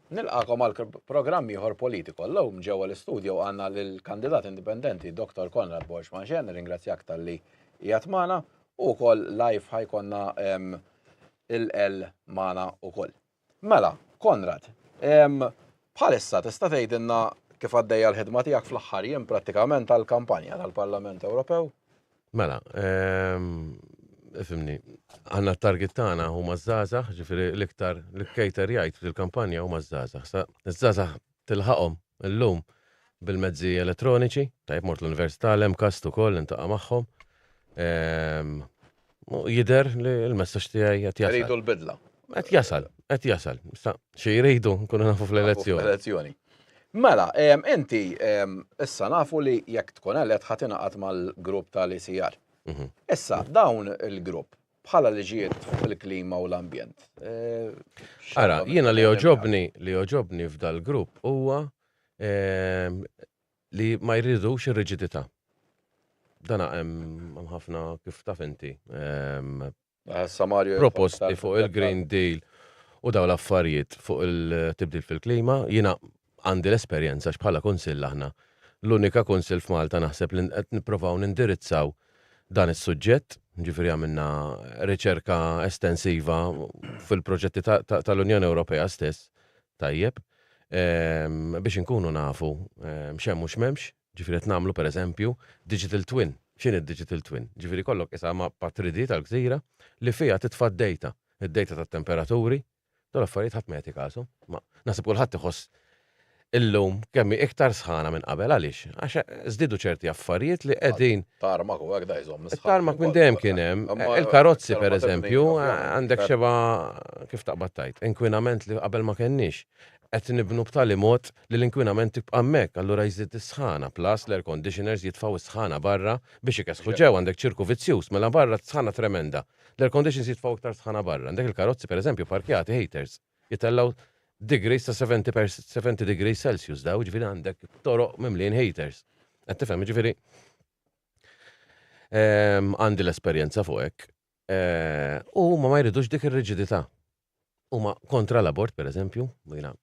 Nilqagħkom għal programm ieħor politiko. Llum ġewwa l-istudio għandna lill-kandidat indipendenti Dr. Konrad Borg Manché, nirringrazzjak talli qiegħed magħna, u wkoll live ħa jkollna il-L magħna wkoll. Mela, Konrad, bħalissa tista' tgħidilna kif għaddejja l-ħidma tiegħek fl-aħħar jiem prattikament tal-kampanja tal-Parlament Ewropew? Mela, ifhimni, aħna t-target tagħna huma ż-żgħażagħ, ġifieri l-iktar li cater jgħid fil-kampanja huma ż-żgħażagħ. Sa iż-żgħażagħ tilħaqhom illum bil-mezzi elettroniċi, tajjeb mort l-università, l-MCAST ukoll intaqa' magħhom. Jidher li l-messaġġ tiegħi qed jasal. Iridu l-bidla. Qed jasal, qed jasal. Issa xi jridu nkunu nafu fl-elezzjoni. Fl-elezzjoni. Mela, inti issa nafu li jekk tkun elett ħa tingħaqad mal-grupp tal-ECR. Issa, dawn il-grupp bħala liġijiet fuq il-klima u l-ambjent. Ara, jiena li jogħġobni li jogħġobni f'dal-grupp huwa li ma jridux ir-riġidità. Dana hemm ħafna kif taf inti. Proposti fuq il-Green Deal u dawn l-affarijiet fuq il-tibdil fil-klima. Jiena għandi l-esperjenza għax bħala kunsill aħna l-unika kunsill f'Malta naħseb li qed nipprovaw nindirizzaw dan is-suġġett, ġifieri għamilna riċerka estensiva fil-proġetti tal-Unjoni Ewropea stess, tajjeb, biex inkunu nafu x'hemm u x'm'hemmx. Ġifieri qed nagħmlu pereżempju digital twin. X'inhi d-digital twin? Ġifieri jkollok qisha mappa 3D tal-gżira li fiha titfa' d-data, id-data tat-temperaturi, dawn l-affarijiet ħadd ma jagħti kasu. Ma naħseb kulħadd iħoss illum kemm hi iktar sħana minn qabel għaliex? Għax żdiedu ċerti affarijiet li qegħdin. Tarmak u hekk da jżomm is-sħana. Tarmak minn dejjem kien hemm. Il-karozzi pereżempju għandek xeba' kif taqbad tgħid, inkwinament li qabel ma kenniex. Qed nibnu b'tali mod li l-inkwinament tibqa' hemmhekk, allura jżid is-sħana, plus l-air conditioners jitfgħu s-sħana barra biex ikessħu ġewwa, għandek ċirku vizzjuż, mela barra sħana tremenda, l-air conditions jitfgħu iktar sħana barra. Għandek il-karozzi pereżempju parkjati heaters jitellgħu degrees ta' 70 per 70 degrees Celsius daw, jiġifieri għandek toroq mimlijin heaters. Qed tifhem, jiġifieri ehm, għandi l-esperjenza fuq hekk. Eh, u huma ma jridux dik ir-riġidità. Huma kontra l-abort, per eżempju, jiena.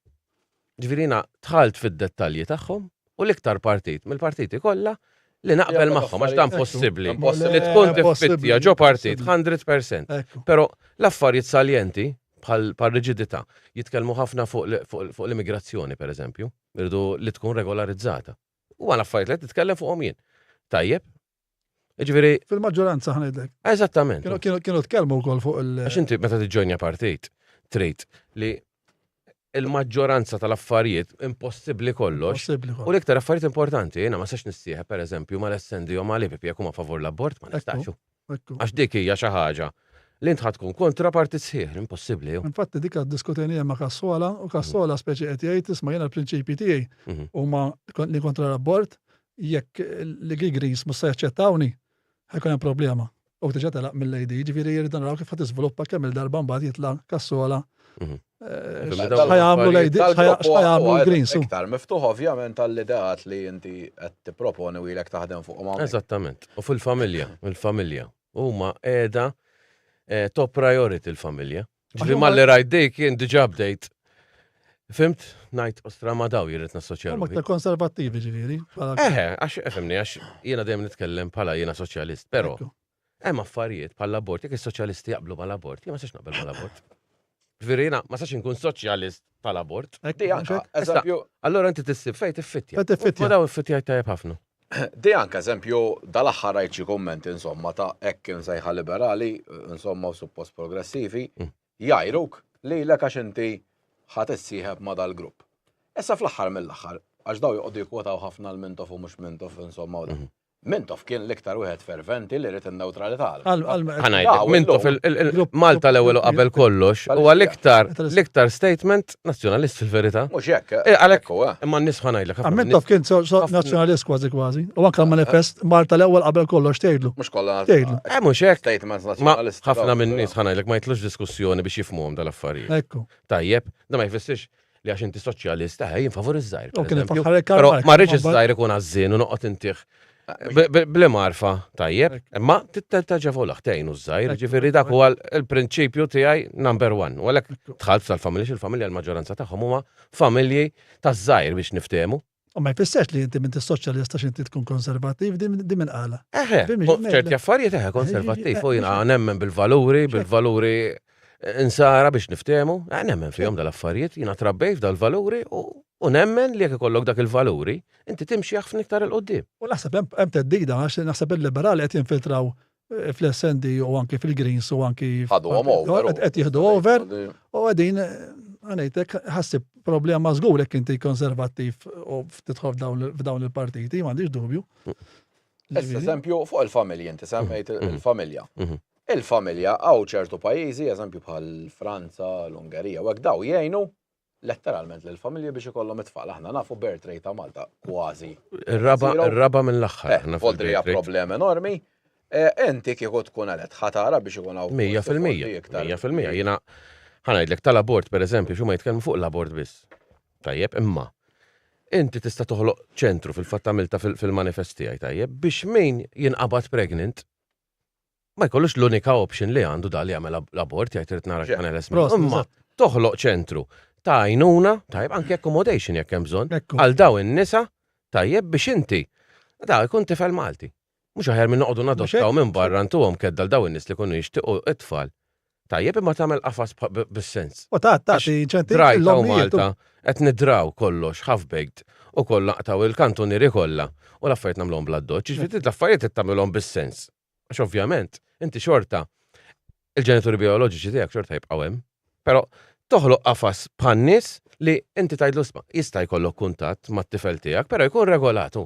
Ġifieri jiena dħalt fid-dettalji tagħhom u l-iktar partit mill-partiti kollha li naqbel magħhom għax dan possibbli li tkun tiffittja ġo partit 100%. Però l-affarijiet saljenti bħal riġidità jitkellmu ħafna fuq l-immigrazzjoni, per eżempju, irridu li tkun regolarizzata. Huwa l-affarijiet li qed nitkellem fuqhom jien. Tajjeb, Ġifieri. Fil-maġġoranza ħa ngħidlek. Eżattament. Kienu tkellmu wkoll fuq il- Għax inti meta tiġġojnja partit, trid li il-maġġoranza tal-affarijiet impossibbli kollox. U l-iktar affarijiet importanti, jiena ma sax nissieħeb pereżempju mal-SND u mal-IPP jekk huma favur l-abort, ma nistax. Għax dik hija xi ħaġa li int tkun kontra partit sħiħ, impossibbli. Infatti dik diskutejnija ma' Kassola u Kassola speċi qed jgħid isma' jiena l-prinċipji tiegħi mhm. huma li kontra l-abort, jekk l-Green Greens mhux se jaċċettawni, ħa jkun hemm problema. U diġà telaq mill-AD, ġifieri jridu naraw kif ħa tiżviluppa kemm il-darba mbagħad jitla' Cassola. Mhm. Eh, x'ħa jagħmlu l-AD, x'ħa jagħmlu l-Greens. Iktar miftuħ ovvjament għall-ideat li inti qed tipproponi u ilek taħdem fuqhom. Eżattament. U fil-familja, il-familja. Huma qiegħda eh, top priority l-familja. Ġifieri malli rajt dik jien diġà bdejt. Fimt? Ngħid ostra ma daw jirrid nassoċja. Huma aktar konservattivi ġifieri. Eħe, għax fimni għax jiena dejjem nitkellem bħala jiena soċjalist, però hemm affarijiet bħal abort, jekk is-soċjalisti jaqblu mal-abort, jien ma sax naqbel mal-abort. Ġifieri jiena ma sax inkun soċjalist tal-abort. Eżempju. Allora inti tissib fejn tiffittja. Fejn tiffittja. Ma daw iffittjaj tajjeb ħafna. Di anke eżempju dal-aħħar rajt xi kummenti insomma ta' hekk imsejħa liberali, insomma u suppost progressivi, mm. jgħajruk lilek għax inti ħa tissieħeb ma' dal-grupp. Issa fl-aħħar mill-aħħar, għax daw joqogħdu jikkwotaw ħafna l-Mintoff u mhux Mintoff insomma u dan. Mintoff kien l-iktar wieħed ferventi li ried in-newtralità. Ħa ngħidlek, Mintoff Malta l-ewwel u qabel kollox huwa l-iktar l-iktar statement nazzjonalist fil-verità. Mhux hekk. Eh, għalhekk eh. imma n-nies ħa ngħidlek. Ah, Mintoff kien nazzjonalist kważi kważi. U anke l-manifest Malta l-ewwel qabel kollox tgħidlu. Mhux kollha. Tgħidlu. Eh, mhux hekk. Statements nazzjonalisti. Ħafna minn nies ħa ngħidlek ma jitlux diskussjoni biex jifhmuhom dal-affarijiet. Ekku. Tajjeb, da ma jfissirx li għax inti soċjalist, eh, jien favur iż-żgħir. U kien ifaħħar Però ma rridx iż-żgħir ikun għażżien u noqgħod intih. Bl-imgħarfa tajjeb, imma taġevolah tgħinu ż-żgħir, ġifieri dak huwa l-prinċipju tiegħi number one. U għalhekk dħalt tal-familja, il-familja l-maġġoranza tagħhom huma familji taż-żgħir biex niftehmu. U ma jfissirx li inti m'intix soċjalista x'inti tkun konservattiv, di min qala. Eħe, ċerti affarijiet eħe konservattiv, u jiena nemmen bil-valuri, bil-valuri insara biex niftehmu, eh, nemmen fihom dal-affarijiet, jiena trabbej f'dal-valuri u nemmen li jekk ikollok dak il-valuri, inti timxi ħafna iktar 'il quddiem. U naħseb hemm theddida għax naħseb il-liberali qed jinfiltraw eh, fl-SND u anki fil-Greens u anki ħaduhom over. Qed jieħdu over u qegħdin eh, ngħidlek ħassib problema żgur jekk inti konservattiv u tidħol f'dawn il-partiti, m'għandix dubju. Issa eżempju fuq il-familji, inti semmejt mhm. il-familja. Mhm. Il-familja għaw ċertu pajjiżi, eżempju bħal Franza, l-Ungerija, u hekk daw jgħinu letteralment lill-familji biex ikollhom it-tfal. Aħna nafu birth rate ta' Malta kważi. Ir-raba' ir-raba' mill-aħħar. Eh, Voldri hija problema enormi. Eh, inti kieku tkun elett ħatara biex ikun hawn. 100%. 100%. Jiena ħa ngħidlek tal-abort pereżempju x'huma jitkellmu fuq l-abort biss. Tajjeb, imma inti tista' toħloq ċentru fil-fatt għamilta fil-manifest tiegħi tajjeb biex min jinqabad pregnant ma jkollux l-unika option li għandu da li jagħmel l-abort jgħid irid nara x'ħa neħles minnu. Imma toħloq ċentru ta' għajnuna, tajjeb anke accommodation jekk hemm bżonn, għal daw in-nisa tajjeb biex inti da jkun tifel Malti. Mhux aħjar minn noqogħdu nadottaw minn barra ntuhom kedda l daw in-nies li jkunu jixtiequ it-tfal. Tajjeb imma tagħmel qafas bis-sens. U ta' tagħti inċentiv Drajt hawn Malta qed nidraw kollox half baked u kollha naqtgħu il-kantunieri kollha u l-affarijiet nagħmluhom bl-addoċċ. Jiġifieri l-affarijiet trid tagħmilhom bis-sens. Għax ovvjament inti xorta il-ġenituri bijoloġiċi tiegħek xorta jibqgħu hemm. Però toħloq qafas bħan-nies li inti tgħidlu isma' jista' jkollok kuntatt mat-tifel tiegħek, però jkun regolat hu.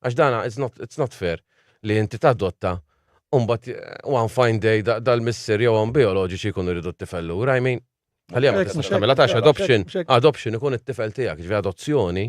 Għax dana it's not, it's not fair li inti tadotta u mbagħad eh, one fine day dal-missier jew omm bioloġiċi jkunu jridu t-tifel lura, I mean, għalija ma tistax tagħmilha tax adoption, adoption ikun it-tifel tiegħek, ġifieri adozzjoni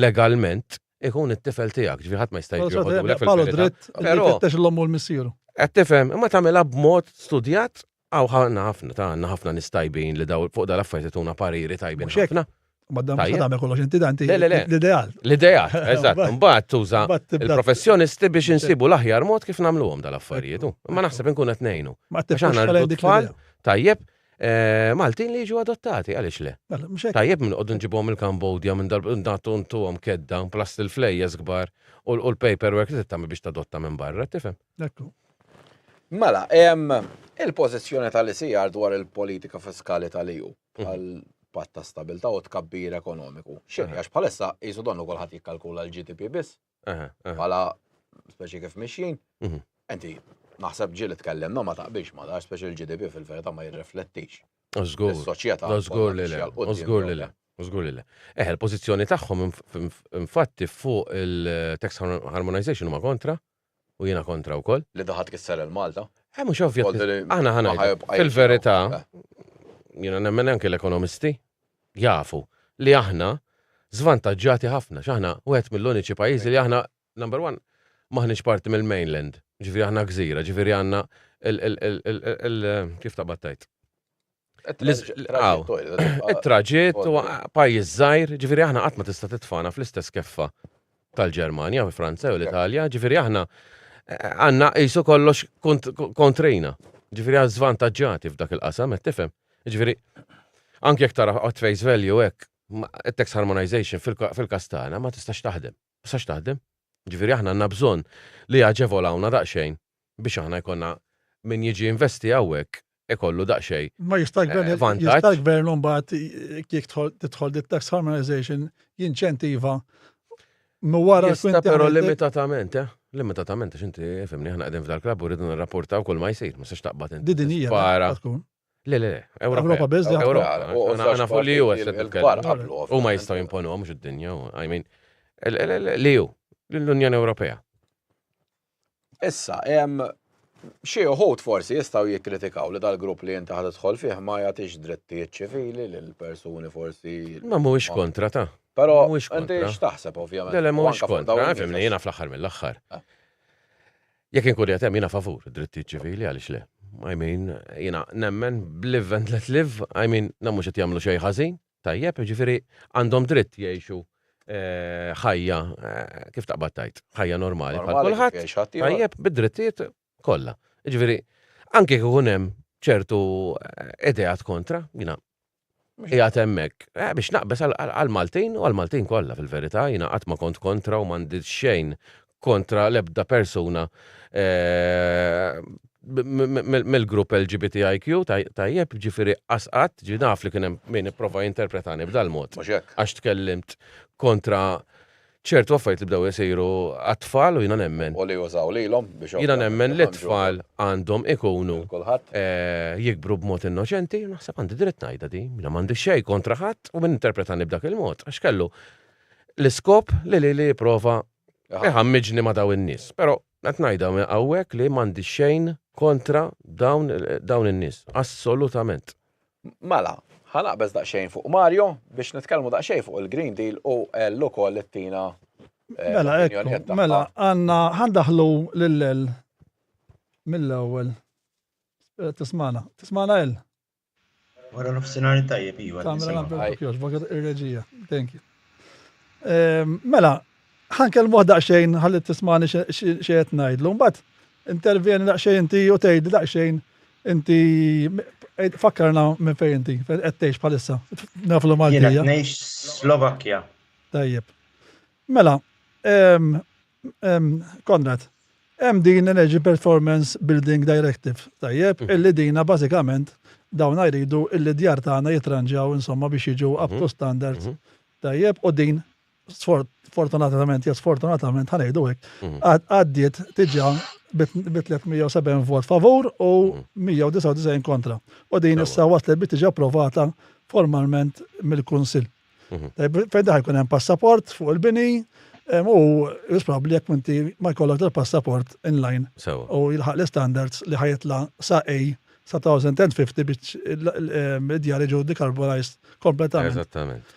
legalment ikun it-tifel tiegħek, ġifieri ħadd ma jista' jiġi joħodulek fil-verità. Però fittex l-omm u l-missieru. Qed tifhem, imma tagħmilha b'mod studjat Hawn għandna ħafna, ta' għandna ħafna nies tajbin li daw fuq dal-affarijiet ituna pariri tajbin ħafna. Ma dan mhux tagħmel kollox inti dan l-ideal. L-ideal, eżatt. Mbagħad tuża il-professjonisti biex insibu l-aħjar mod kif nagħmluhom dal-affarijiet. Imma naħseb inkun qed ngħinu. Għax aħna rridu tfal tajjeb eh, Maltin li jiġu adottati, għaliex le? Mela, tajjeb minn qogħdu nġibuhom il-Kambodja minn dal nagħtu ntuhom kedda, plast il-flejjes kbar u l-paperwork li tagħmel biex tadotta minn barra, tifhem? Ekku. Mela, il-pożizzjoni tal-ICR dwar il-politika fiskali tal-EU mhm. bħal patt ta' stabilta u tkabbir ekonomiku. X'inhi għax bħalissa qisu donnu kulħadd jikkalkula l-GDP biss. Bħala speċi kif mixjin. Mhm. Inti naħseb ġieli tkellimna ma taqbilx ma dar speċi l-GDP fil-verità ma jirriflettix. Żgur. Is-soċjetà. Żgur li le. Żgur li le. Żgur li le. Eh, il-pożizzjoni tagħhom infatti fuq il-tax harmonization huma kontra u jiena kontra wkoll. Li daħat tkisser il-Malta. Eh, mhux ovvja. Aħna ħana fil-verità, jiena nemmen anke l-ekonomisti jafu li aħna żvantaġġati ħafna, x'aħna wieħed mill-uniċi pajjiżi li aħna number one maħniex parti mill-mainland, ġifieri aħna gżira, ġifieri għandna il kif taqbad tajt? Il-traġitt u pajjiż żgħir, ġifieri aħna qatt ma tista' titfana fl-istess keffa tal-Ġermanja, Franza u l-Italja, ġifieri aħna eh, għandna qisu kollox kontrina. Ġifieri għal żvantaġġati f'dak il-qasam, qed tifhem. Ġifieri anke jekk tara at face value hekk, tax harmonization fil-każ tagħna ma tistax taħdem. Ma tistax taħdem. Ġifieri aħna għandna bżonn li jaġevolawna daqsxejn biex aħna jkollna min jiġi investi hawnhekk ikollu daqsxejn. Ma jista' gvern eh, jista' gvern mbagħad jekk tidħol dit tax harmonization jinċentiva wara Jista' però limitatament, eh? Limitatament għax inti fimni aħna qegħdin f'dal-klabb u rridu nirrapportaw kull ma jsir, ma sax taqbad inti. Di din hija tkun. Le, le, le, Ewropa biss. Ewropa. Għana fuq li ju U ma jistaw jimponu mhux id-dinja, I mean, li ju, l-Unjoni Ewropea. Issa, xi uħud forsi jistgħu jikkritikaw li dal-grupp li inti ħa tidħol fih ma jagħtix drittijiet ċivili lil persuni forsi. Ma mhuwiex kontra ta'. Però inti x'taħseb ovvjament. Le, le mhuwiex kontra, fimni jiena fl-aħħar mill-aħħar. Ah. Jekk inkun qiegħed hemm jiena favur id-drittijiet ċivili għaliex le. I mean, jiena nemmen b'live and let live, I mean, na mhux qed jagħmlu xejn ħażin, tajjeb, jiġifieri għandhom dritt jgħixu. ħajja, kif taqbad tgħid, ħajja normali bħal kulħadd. Tajjeb, bid-drittijiet kollha. Jiġifieri, anke jekk ikun hemm ċertu ideat kontra, jiena qiegħed hemmhekk biex naqbeż għall-Maltin u għall-Maltin kollha fil-verità, jiena qatt ma kont kontra u m'għandi xejn kontra l-ebda persuna mill-grupp LGBTIQ, tajjeb, ġifieri qas qatt, ġi naf li kien hemm min ipprova jinterpretani b'dal-mod. Għax tkellimt kontra ċertu affarijiet li bdew isiru għat-tfal u jiena nemmen. U li jużaw lilhom biex. Jiena nemmen li t-tfal għandhom ikunu jikbru b'mod innoċenti, naħseb għandi dritt ngħidha din, jiena m'għandi xejn kontra ħadd u min interpretani b'dak il-mod, għax kellu l-iskop li lili jipprova iħammiġni ma' dawn in-nies. Però qed ngħidha minn hawnhekk li m'għandi xejn kontra dawn dawn in-nies, assolutament. Mela, ħa naqbeż daqsxejn fuq Mario biex nitkellmu daqsxejn fuq il-Green Deal u Elle ukoll ittina eh, Mela, ekku, mela, għanna ħandaħlu lil mill-ewwel. Eh, tismana, tismana El. Wara nofsinhar tajjeb iva. Tagħmel nagħmel jogħġbok ir-reġija. Thank you. Ehm, mela, ħankellmuh daqsxejn ħalli tismani xi qed ngħidlu. Mbagħad intervjeni daqsxejn inti u tgħid daqsxejn inti fakkarna minn fejn inti qed tgħix bħalissa. Nafu l Maltija. Jiena ngħix Slovakkja. Tajjeb. Mela, ehm, ehm, Konrad, Hemm din Energy Performance Building Directive, tajjeb, illi dina bażikament dawna jridu illi djar tagħna jitranġaw insomma biex jiġu up to standards, tajjeb, u din fortunatament jew sfortunatament ħa ngħidu hekk, għaddiet diġà bi 370 vot favur u 199 kontra. U din issa waslet biex tiġi approvata formalment mill-Kunsill. Mhm. Fejn daħ jkun hemm passaport fuq il-bini, u jus probabli jekk inti ma jkollok dal-passaport inline u jilħaq l-standards li ħajitla sa A sa 1050 biex id-djar jiġu decarbonized kompletament. Eżattament.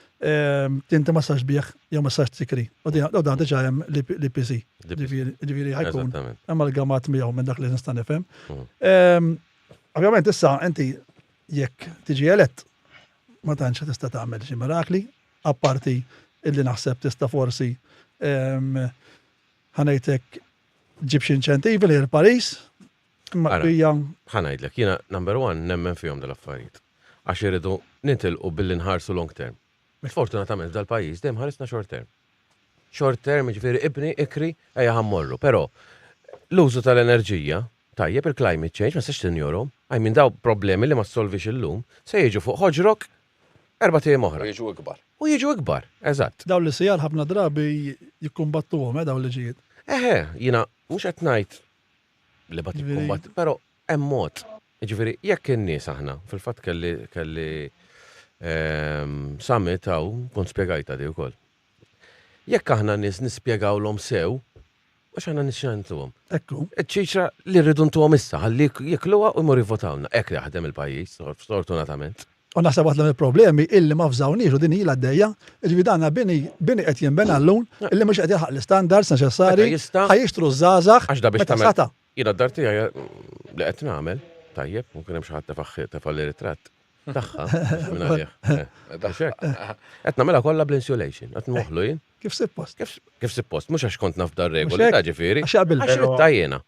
Tinti ma sax bieħ jew ma sax tikri. U dan diġà hemm l-IPC. Ġifieri ħajkun amalgamat miegħu minn dak li nista' nifhem. Mhm. Ovvjament issa inti jekk tiġi elett ma tantx tista' tagħmel xi mirakli, apparti illi naħseb tista' forsi ħa ngħidlek ġib xi inċentivi li l-Paris, imma hija. Ħa ngħidlek, jiena number one nemmen fihom dal-affarijiet. Għax irridu nitilqu billi nħarsu long term. Sfortunatament f'dal-pajjiż dejjem ħarisna short term. Short term, jiġifieri ibni, ikri, ejja ħa mmorru. Però l-użu tal-enerġija, tajjeb il-climate change ma tistax tinjorhom. I mean dawn problemi li ma ssolvix illum se jiġu fuq ħoġrok erbat ijiem oħra. U jiġu ikbar. U jiġu ikbar, eżatt. Dawn l-ICR ħafna drabi jikkumbattuhom, eh, dawn l-liġijiet. Eħe, jiena mhux qed ngħid li ma tikkumbatti, però hemm mod. Jiġifieri jekk in-nies aħna, fil-fatt kelli kelli ehm, summit hawn, kont spjegajtha di wkoll. Jekk aħna nies nispjegawlhom sew, għax aħna nies x'ntuhom. Ekku. Iċ-ċiċra li rridu ntuhom issa, ħalli jikluha u jmur jivvotawlna. Hekk jaħdem il-pajjiż, sfortunatament. U naħseb waħda mill-problemi illi ma fżawniex u din ilha għaddejja, jiġifieri dan bini bini qed jinbena llum illi mhux qed jilħaq l-istandards neċessarji ħa jixtru ż-żgħażagħ Għax da biex tagħmel. Jiena d-dar tiegħi li qed nagħmel, tajjeb, mumkin hemm xi ħadd tefa' tefalli ritratt tagħha minn għalih. Qed nagħmilha kollha bl-insulation, qed nwaħħlu jien. Kif suppost. Kif suppost, mhux għax kont naf dar-regoli ta' ġifieri. Għax jaqbil. Għax ridtha jiena.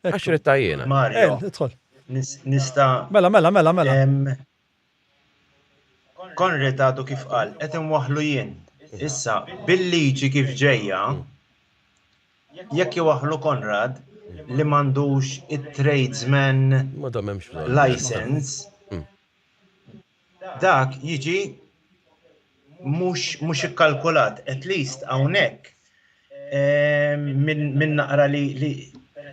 Għax ridtha jiena. Mario. Idħol. Nista. Mela, mela, mela, mela. Konrad għadu kif qal, qed inwaħħlu jien. Issa, bil-liġi kif ġejja, jekk iwaħħlu Konrad li m'għandux it-tradesman license, dak jiġi mhux mhux ikkalkulat, at least hawnhekk minn naqra li li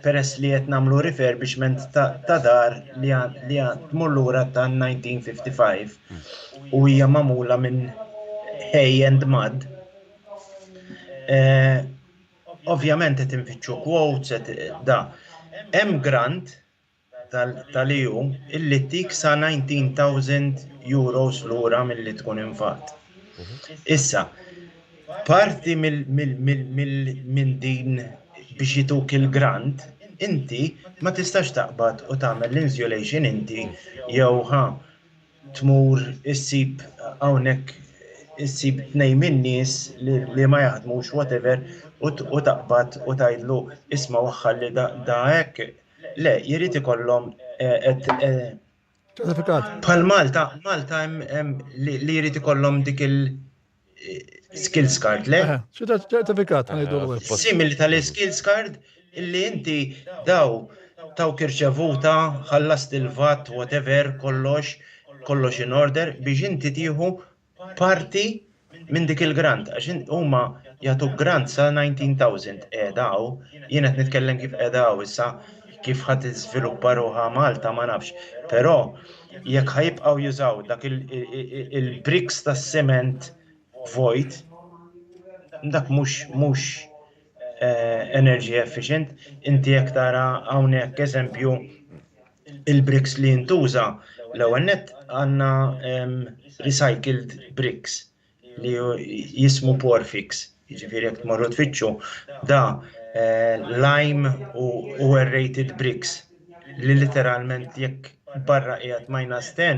peress li qed nagħmlu refurbishment ta' dar li li tmur lura ta' 1955 u hija magħmula minn hay and mud. Eh, ovvjament qed infittxu quotes qed da. Hemm grant tal-EU illi ttik sa 19,000 euros lura milli tkun infaqt. Issa, parti minn din biex jituk il-grant, inti ma tistax taqbad u tagħmel l-insulation inti jew ħa tmur issib hawnhekk. issib tnejn min-nies li ma jaħdmux whatever u taqbad u tgħidlu isma' waħħal li da hekk. Le, jrid ikollhom ċertifikat. Bħal Malta, Malta hemm li jrid ikollhom dik il skills card, le? Ċertifikat ngħidu. Simili tal-skills card illi inti daw tawk irċevuta, ħallast il-VAT, whatever, kollox, kollox in order biex inti tieħu parti minn dik il-grant, għax huma jagħtuk grant sa 19,000 qiegħda hawn, jien qed nitkellem kif qiegħda hawn issa kif ħa tiżviluppa ruħha Malta ma nafx, però jekk ħa jibqgħu jużaw dak il-bricks tas-siment vojt, dak mhux mhux energy efficient, inti jekk tara hawnhekk eżempju il-bricks li jintuża l-ewwel nett għandna recycled bricks li jismu Porfix, jiġifieri jekk tmorru tfittxu da lime u aerated bricks li literalment jekk barra qiegħed minus 10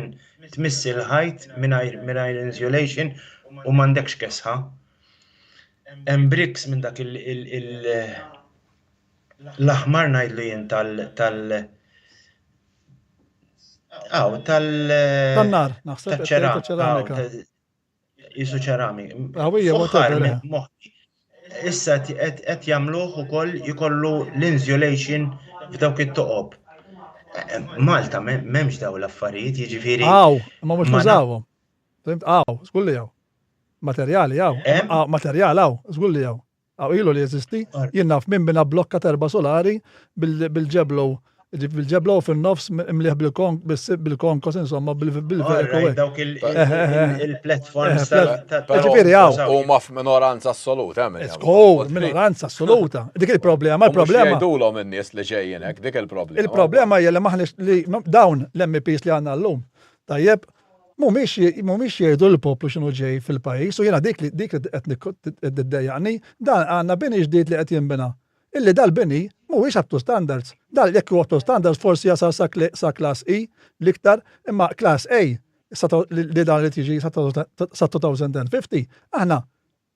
tmiss il-ħajt mingħajr insulation u m'għandekx kesħa. Hemm bricks minn dak il L-aħmar ngħidlu jien tal tal Aw, tal Tan-nar, naħseb. Taċ-ċeramika. Jisu ċeramika. Għawija, whatever. Issa qed jagħmluh ukoll ikollu l-insulation f'dawk it-toqob. Malta m'hemmx daw l-affarijiet, jiġifieri. Aw, ma mhux nużawhom. Fhimt? Aw, żgur li hawn. Materjali hawn. Materjal hawn, żgur li hawn. Hawn ilu li jeżisti, jien naf min bina blokka t'erba' sulari bil-ġeblo, bil-ġeblo fin-nofs imlieh bil-konkos insomma bil-verku. Dawk il-platforms ta' Ġifieri hawn. Huma f'minoranza assoluta hemm. Żgur, minoranza assoluta. Dik il-problema, il-problema. Jgħidulhom in-nies li ġejjin hekk, dik il-problema. Il-problema hija li m'aħniex li dawn l-MEPs li għandna llum. Tajjeb, Mhumiex mhumiex jgħidu lill-poplu x'inhu ġej fil-pajjiż u jiena dik li dik li qed tiddejjaqni, dan għandna bini ġdid li qed jinbena. Illi dal-bini mhuwiex up to standards. Dan jekk hu up to standards forsi jasal sa sa class E l-iktar, imma class A sa li dan irid jiġi sa 2050, aħna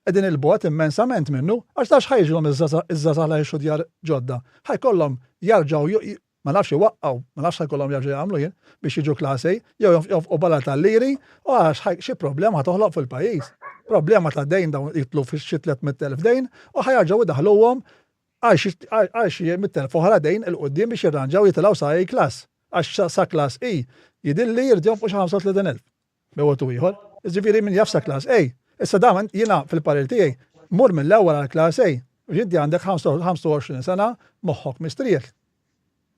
Qegħdin 'il bogħod immensament minnu, għax taf x'ħa jiġrilhom iż-żgħażagħ li jgħixu djar ġodda? Ħa jkollhom jarġgħu, ma nafx iwaqqgħu, ma nafx x'ħa jkollhom jerġgħu jagħmlu jien biex jiġu Class A, jew jonfqu bala tal-liri, u ara xi problema ħa toħloq fil-pajjiż. Problema ta' dejn dawn jidħlu fi xi 300,000 dejn u ħa jarġgħu jdaħħluhom għal xi 100,000 oħra dejn 'il quddiem biex jirranġaw jitilgħu sa A class, għax sa Class E jidhirli jrid jonfqu xi 35,000. Bejn u ieħor. Jiġifieri min jaf sa Class A. Issa dan jiena fil-parir tiegħi mur mill-ewwel għal Class A. Biex inti għandek 25 sena moħħok mistrieħ.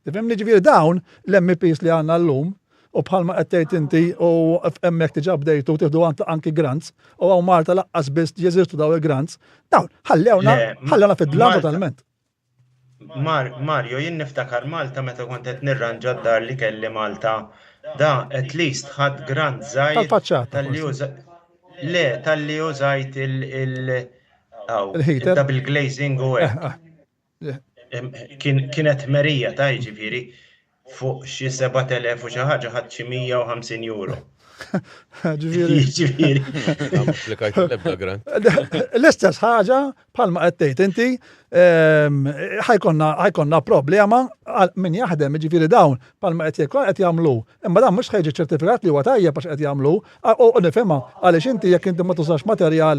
Tifhimni ġifieri dawn l-MEPs li għandna llum u bħalma qed tgħid inti u hemmhekk diġà bdejtu tieħdu anki grants u hawn Malta laqqas biss jeżistu dawn il-grants, dawn ħallewna ħallewna fid-dlam totalment. Mario, jien niftakar Malta meta kont qed nirranġa d-dar li kelli Malta. Da at least ħadt grant żgħir. Tal-faċċata. Talli Le, talli użajt il- il-double glazing u hekk. Eh, eh. Kienet merija ta' jiġifieri fuq xi 7000 u xi ħaġa ħadd xi 150 euro. Ġifieri. Ġifieri. Applikajt l-ebda grant. L-istess ħaġa bħalma qed tgħid inti ehm, ħajkonna ħajkonna problema min jaħdem ġifieri dawn bħalma qed jekk qed jagħmlu. Imma dan mhux ħajġi ċertifikat li huwa tajjeb għax qed jagħmlu U nifhimha, għaliex inti jekk inti ma tużax materjal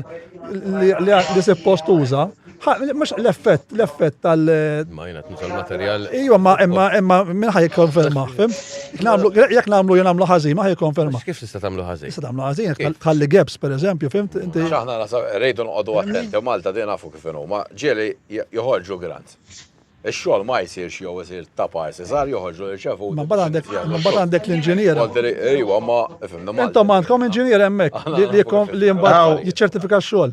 li suppost tuża, mhux l-effett, l-effett tal. Ma jiena tuża l-materjal. Iva, ma imma imma min ħaj jikkonferma, fim? Jekk nagħmlu jien nagħmlu ħażin, ma ħaj jikkonferma. Kif tista' tagħmlu ħażin? Tista' tagħmlu ħażin, tħalli gaps pereżempju, fimt? Inti. Aħna rridu noqogħdu attenti, Malta din nafu kif inhu, ma ġieli joħorġu grants. Ix-xogħol ma jsirx jew isir ta' parsi żgħar joħorġu l-irċevuti. Ma mbagħad għandek ma mbagħad għandek l-inġinier. Iwa, ma fimna ma. Intom għandkom inġinier hemmhekk li mbagħad jiċċertifika x-xogħol.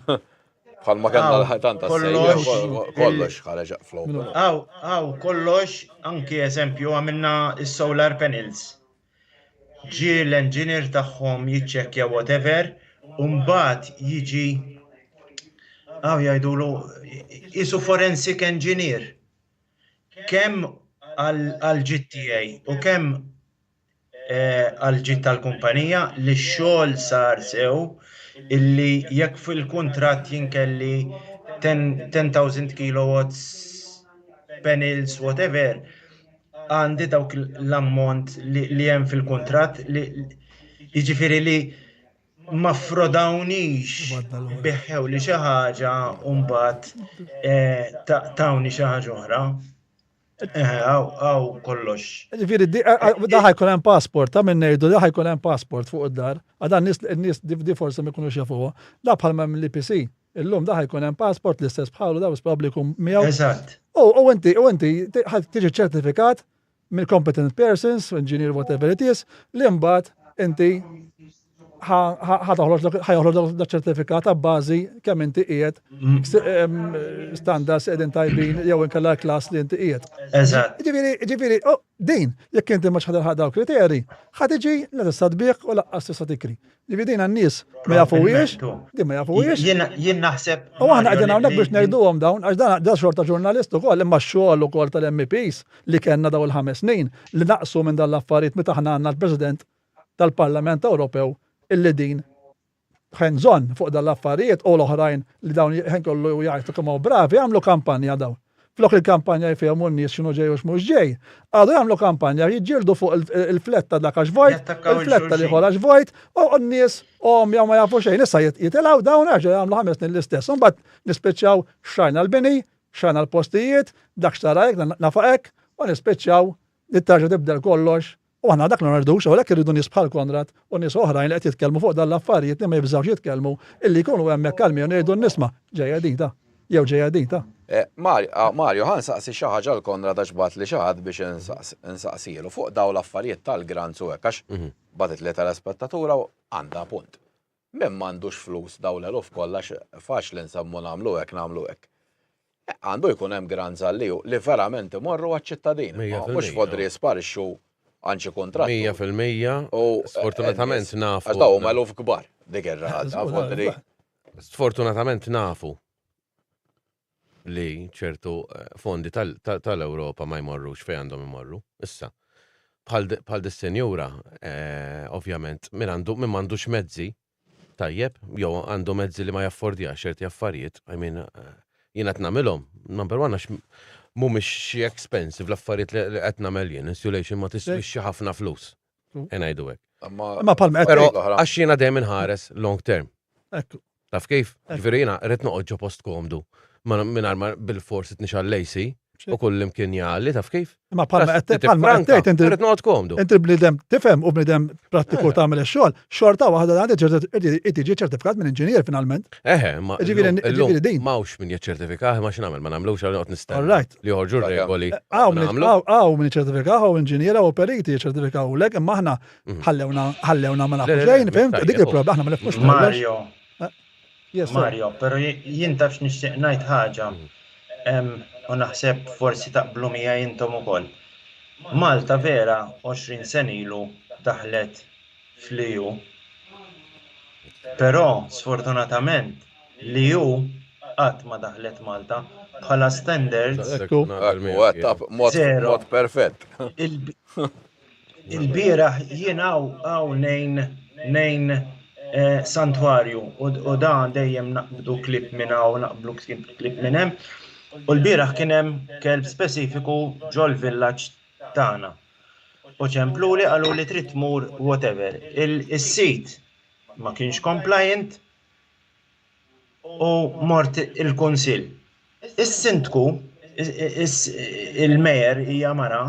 Bħal ma kellna l-ħajtan ta' kollox ħareġ flow. Aw, aw, kollox, anki eżempju għamilna s-solar panels. Ġie l-engineer tagħhom jiċċekkja whatever u mbagħad jiġi hawn jgħidulu qisu forensic engineer. Kemm għall-GTA u kemm għall-ġid tal-kumpanija, li x-xogħol sar sew, illi jekk fil-kuntratt jien kelli 10,000 kilowatts panels, whatever, għandi dawk l-ammont li hemm fil-kuntratt li jiġifieri li ma ffrodawnix, biħħewli xi ħaġa u mbagħad tawni xi ħaġa oħra. Għaw kollox. Ġifieri, da ħajkun hemm passport, ta' minn ngħidu da ħajkun hemm passport fuq id-dar. Għadan nies di forsi ma jkunux jafuha. Da bħal hemm l-IPC. Illum da ħajkun hemm passport l-istess bħalu da probabbli jkun miegħu. Eżatt. U inti u inti tiġi ċertifikat mill competent persons, engineer whatever it is, li mbagħad inti ħa toħroġ da ċertifikat ta' bażi kemm inti qiegħed mm. standards qegħdin tajbin jew inkella klass li inti qiegħed. Eżatt. Ġifieri, ġifieri, oh, din, jekk inti ma ħadd daw kriteri, ħa tiġi la tista' tbieħ u laqqas tista' tikri. Ġifieri din għan-nies ma jafuhiex, din ma jafuhiex. Jien naħseb. U aħna qegħdin hawnhekk biex ngħiduhom dawn, għax dan da xorta ġurnalist ukoll imma x-xogħol ukoll tal-MEPs li kellna dawn il-ħames snin li naqsu minn dan l-affarijiet meta aħna għandna l-President tal-Parlament Ewropew illi din hands on fuq dan l-affarijiet u l-oħrajn li dawn ħin kollu jgħajtu kemm bravi għamlu kampanja dawn. Flok il-kampanja jfehmu n-nies x'inhu ġej u x'mhux ġej, għadu jagħmlu kampanja jiġġieldu fuq il-fletta dak għax vojt, il-fletta li għax vojt, u n-nies om jew ma jafu xejn, issa jitilgħu dawn għax jagħmlu ħames snin l-istess. Imbagħad nispiċċaw xrajna l-bini, xrajna l-postijiet, dak xtara hekk, nafa hekk, u nispiċċaw nittarġa tibdel kollox U aħna dak li ma rridux, u għalhekk irridu nies bħal Konrad u nies oħrajn li qed jitkellmu fuq dan l-affarijiet li ma jibżgħux jitkellmu illi jkunu hemmhekk kalmi u ngħidu nisma' ġejja din ta' jew ġejja din ta'. Eh, ah, Mario, ħa nsaqsi xi ħaġa l Konrad għax bagħatli xi ħadd biex insaqsilu fuq dawn l-affarijiet tal-grants u hekk għax mhm. bagħtet li telespettatura u għandha punt. Min m'għandux flus dawn l-eluf kollha faċli nsemmu nagħmlu hekk nagħmlu hekk. Eh, għandu jkun hemm grants għal li verament imorru għaċ-ċittadin. Mhux fodri jisparixxu għand xi kuntratt. 100% u eh, sfortunatament nafu. Għax dawn huma eluf kbar dik ir-rata fodri. Sfortunatament nafu li ċertu eh, fondi tal-Ewropa ma jmorrux fejn għandhom imorru. Issa, bħal dis-senjura, eh, ovvjament, min għandu min m'għandux mezzi, tajjeb, jew għandu mezzi li ma jaffordjax ċerti affarijiet, I mean, eh, jiena qed nagħmilhom, number one għax mhumiex xi expensive l-affarijiet li qed nagħmel jien, insulation ma tiswix xi ħafna flus. Ngħidu hekk. Imma palma Però għax jiena dejjem inħares long term. Ekku. Taf kif? Ġifieri jiena rrid noqgħod ġo post komdu. Mingħajr ma bil-forsi tnixgħal l-AC u kull imkien jgħalli, taf kif? Imma palma qed palma qed tgħid inti rrid noqgħod komdu. Inti bniedem tifhem u bniedem prattiku eh. tagħmel ix-xogħol, xorta waħda għandi tiġi ċertifikat minn inġinier finalment. Eħe, ma ġifieri din. M'hawnx min jiċċertifikah, ma x'nagħmel, ma nagħmlux għal noqgħod nistenna. Li joħorġu regoli. Hawn min jiċċertifikah, hawn inġiniera u periti jiċċertifikaw lek, imma aħna mhm. ħallewna ħallewna ma nafu xejn, fimt? Dik il-problema aħna ma nifhmux. Mario. Eh, Mario, pero jien tafx nixtieq ngħid ħaġa mhm. u naħseb forsi taqblu miegħi intom ukoll. Malta vera 20 sen ilu daħlet fl-EU. Però sfortunatament l-EU qatt ma daħlet Malta bħala standards. Ekku, mod perfett. Il-bieraħ jien hawn hawn ngħin ngħin eh, santwarju u dan dejjem naqbdu klip minn hawn naqblu klip minn hemm. U l-bieraħ kien hemm kelb speċifiku ġol-villaġġ tagħna. U ċempluli qaluli trid tmur whatever. Is-sit ma kienx compliant u mort il-kunsill. Is-sindku, il-mayor hija mara,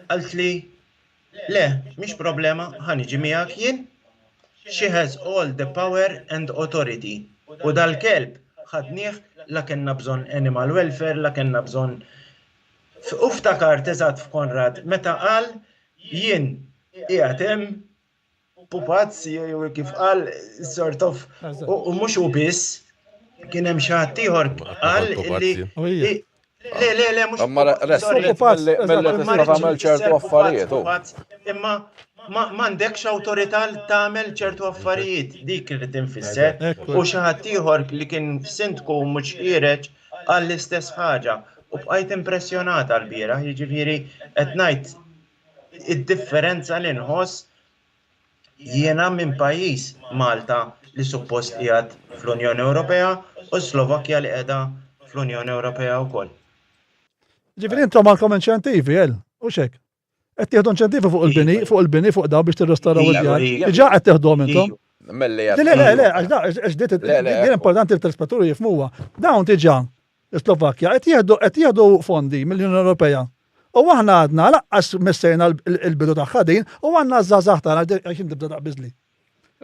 qaltli le, mhix problema, ħa niġi miegħek jien. She has all the power and authority. U dal-kelb ħadnieh la kellna bżonn animal welfare, la kellna bżonn U ftakart eżatt f'Konrad meta qal jien qiegħed hemm pupazz jew kif qal sort of u mhux hu biss kien hemm xi ħadd ieħor qal li Le, le, le, mhux. Imma pupazz, tista' tagħmel ċertu affarijiet. Imma m'għandekx awtorità li tagħmel ċertu affarijiet dik li tinfisser. U xi ħadd ieħor li kien sindku mhux ħiereġ Qal l-istess ħaġa u bqajt impressjonata lbieraħ, jiġifieri qed ngħid id-differenza li nħoss jiena minn pajjiż Malta li suppost qiegħed fl-Unjoni Ewropea u Slovakkja li qiegħda fl-Unjoni Ewropea wkoll. Ġifieri intom għandkom inċentivi, el, u xek. Qed tieħdu inċentivi fuq il-bini, fuq il-bini fuq daw biex tirrestaraw id-djar. Diġà qed tieħduhom intom. Melli Le, le, le, għax da, għax dit importanti l-telespettaturi jifmuha. Dawn diġà Slovakkja qed jieħdu qed jieħdu fondi mill-Unjoni Ewropea. U aħna għadna laqqas messejna l-bidu tagħha din u għandna żgħażagħ tagħna għax tibda taqbiżli.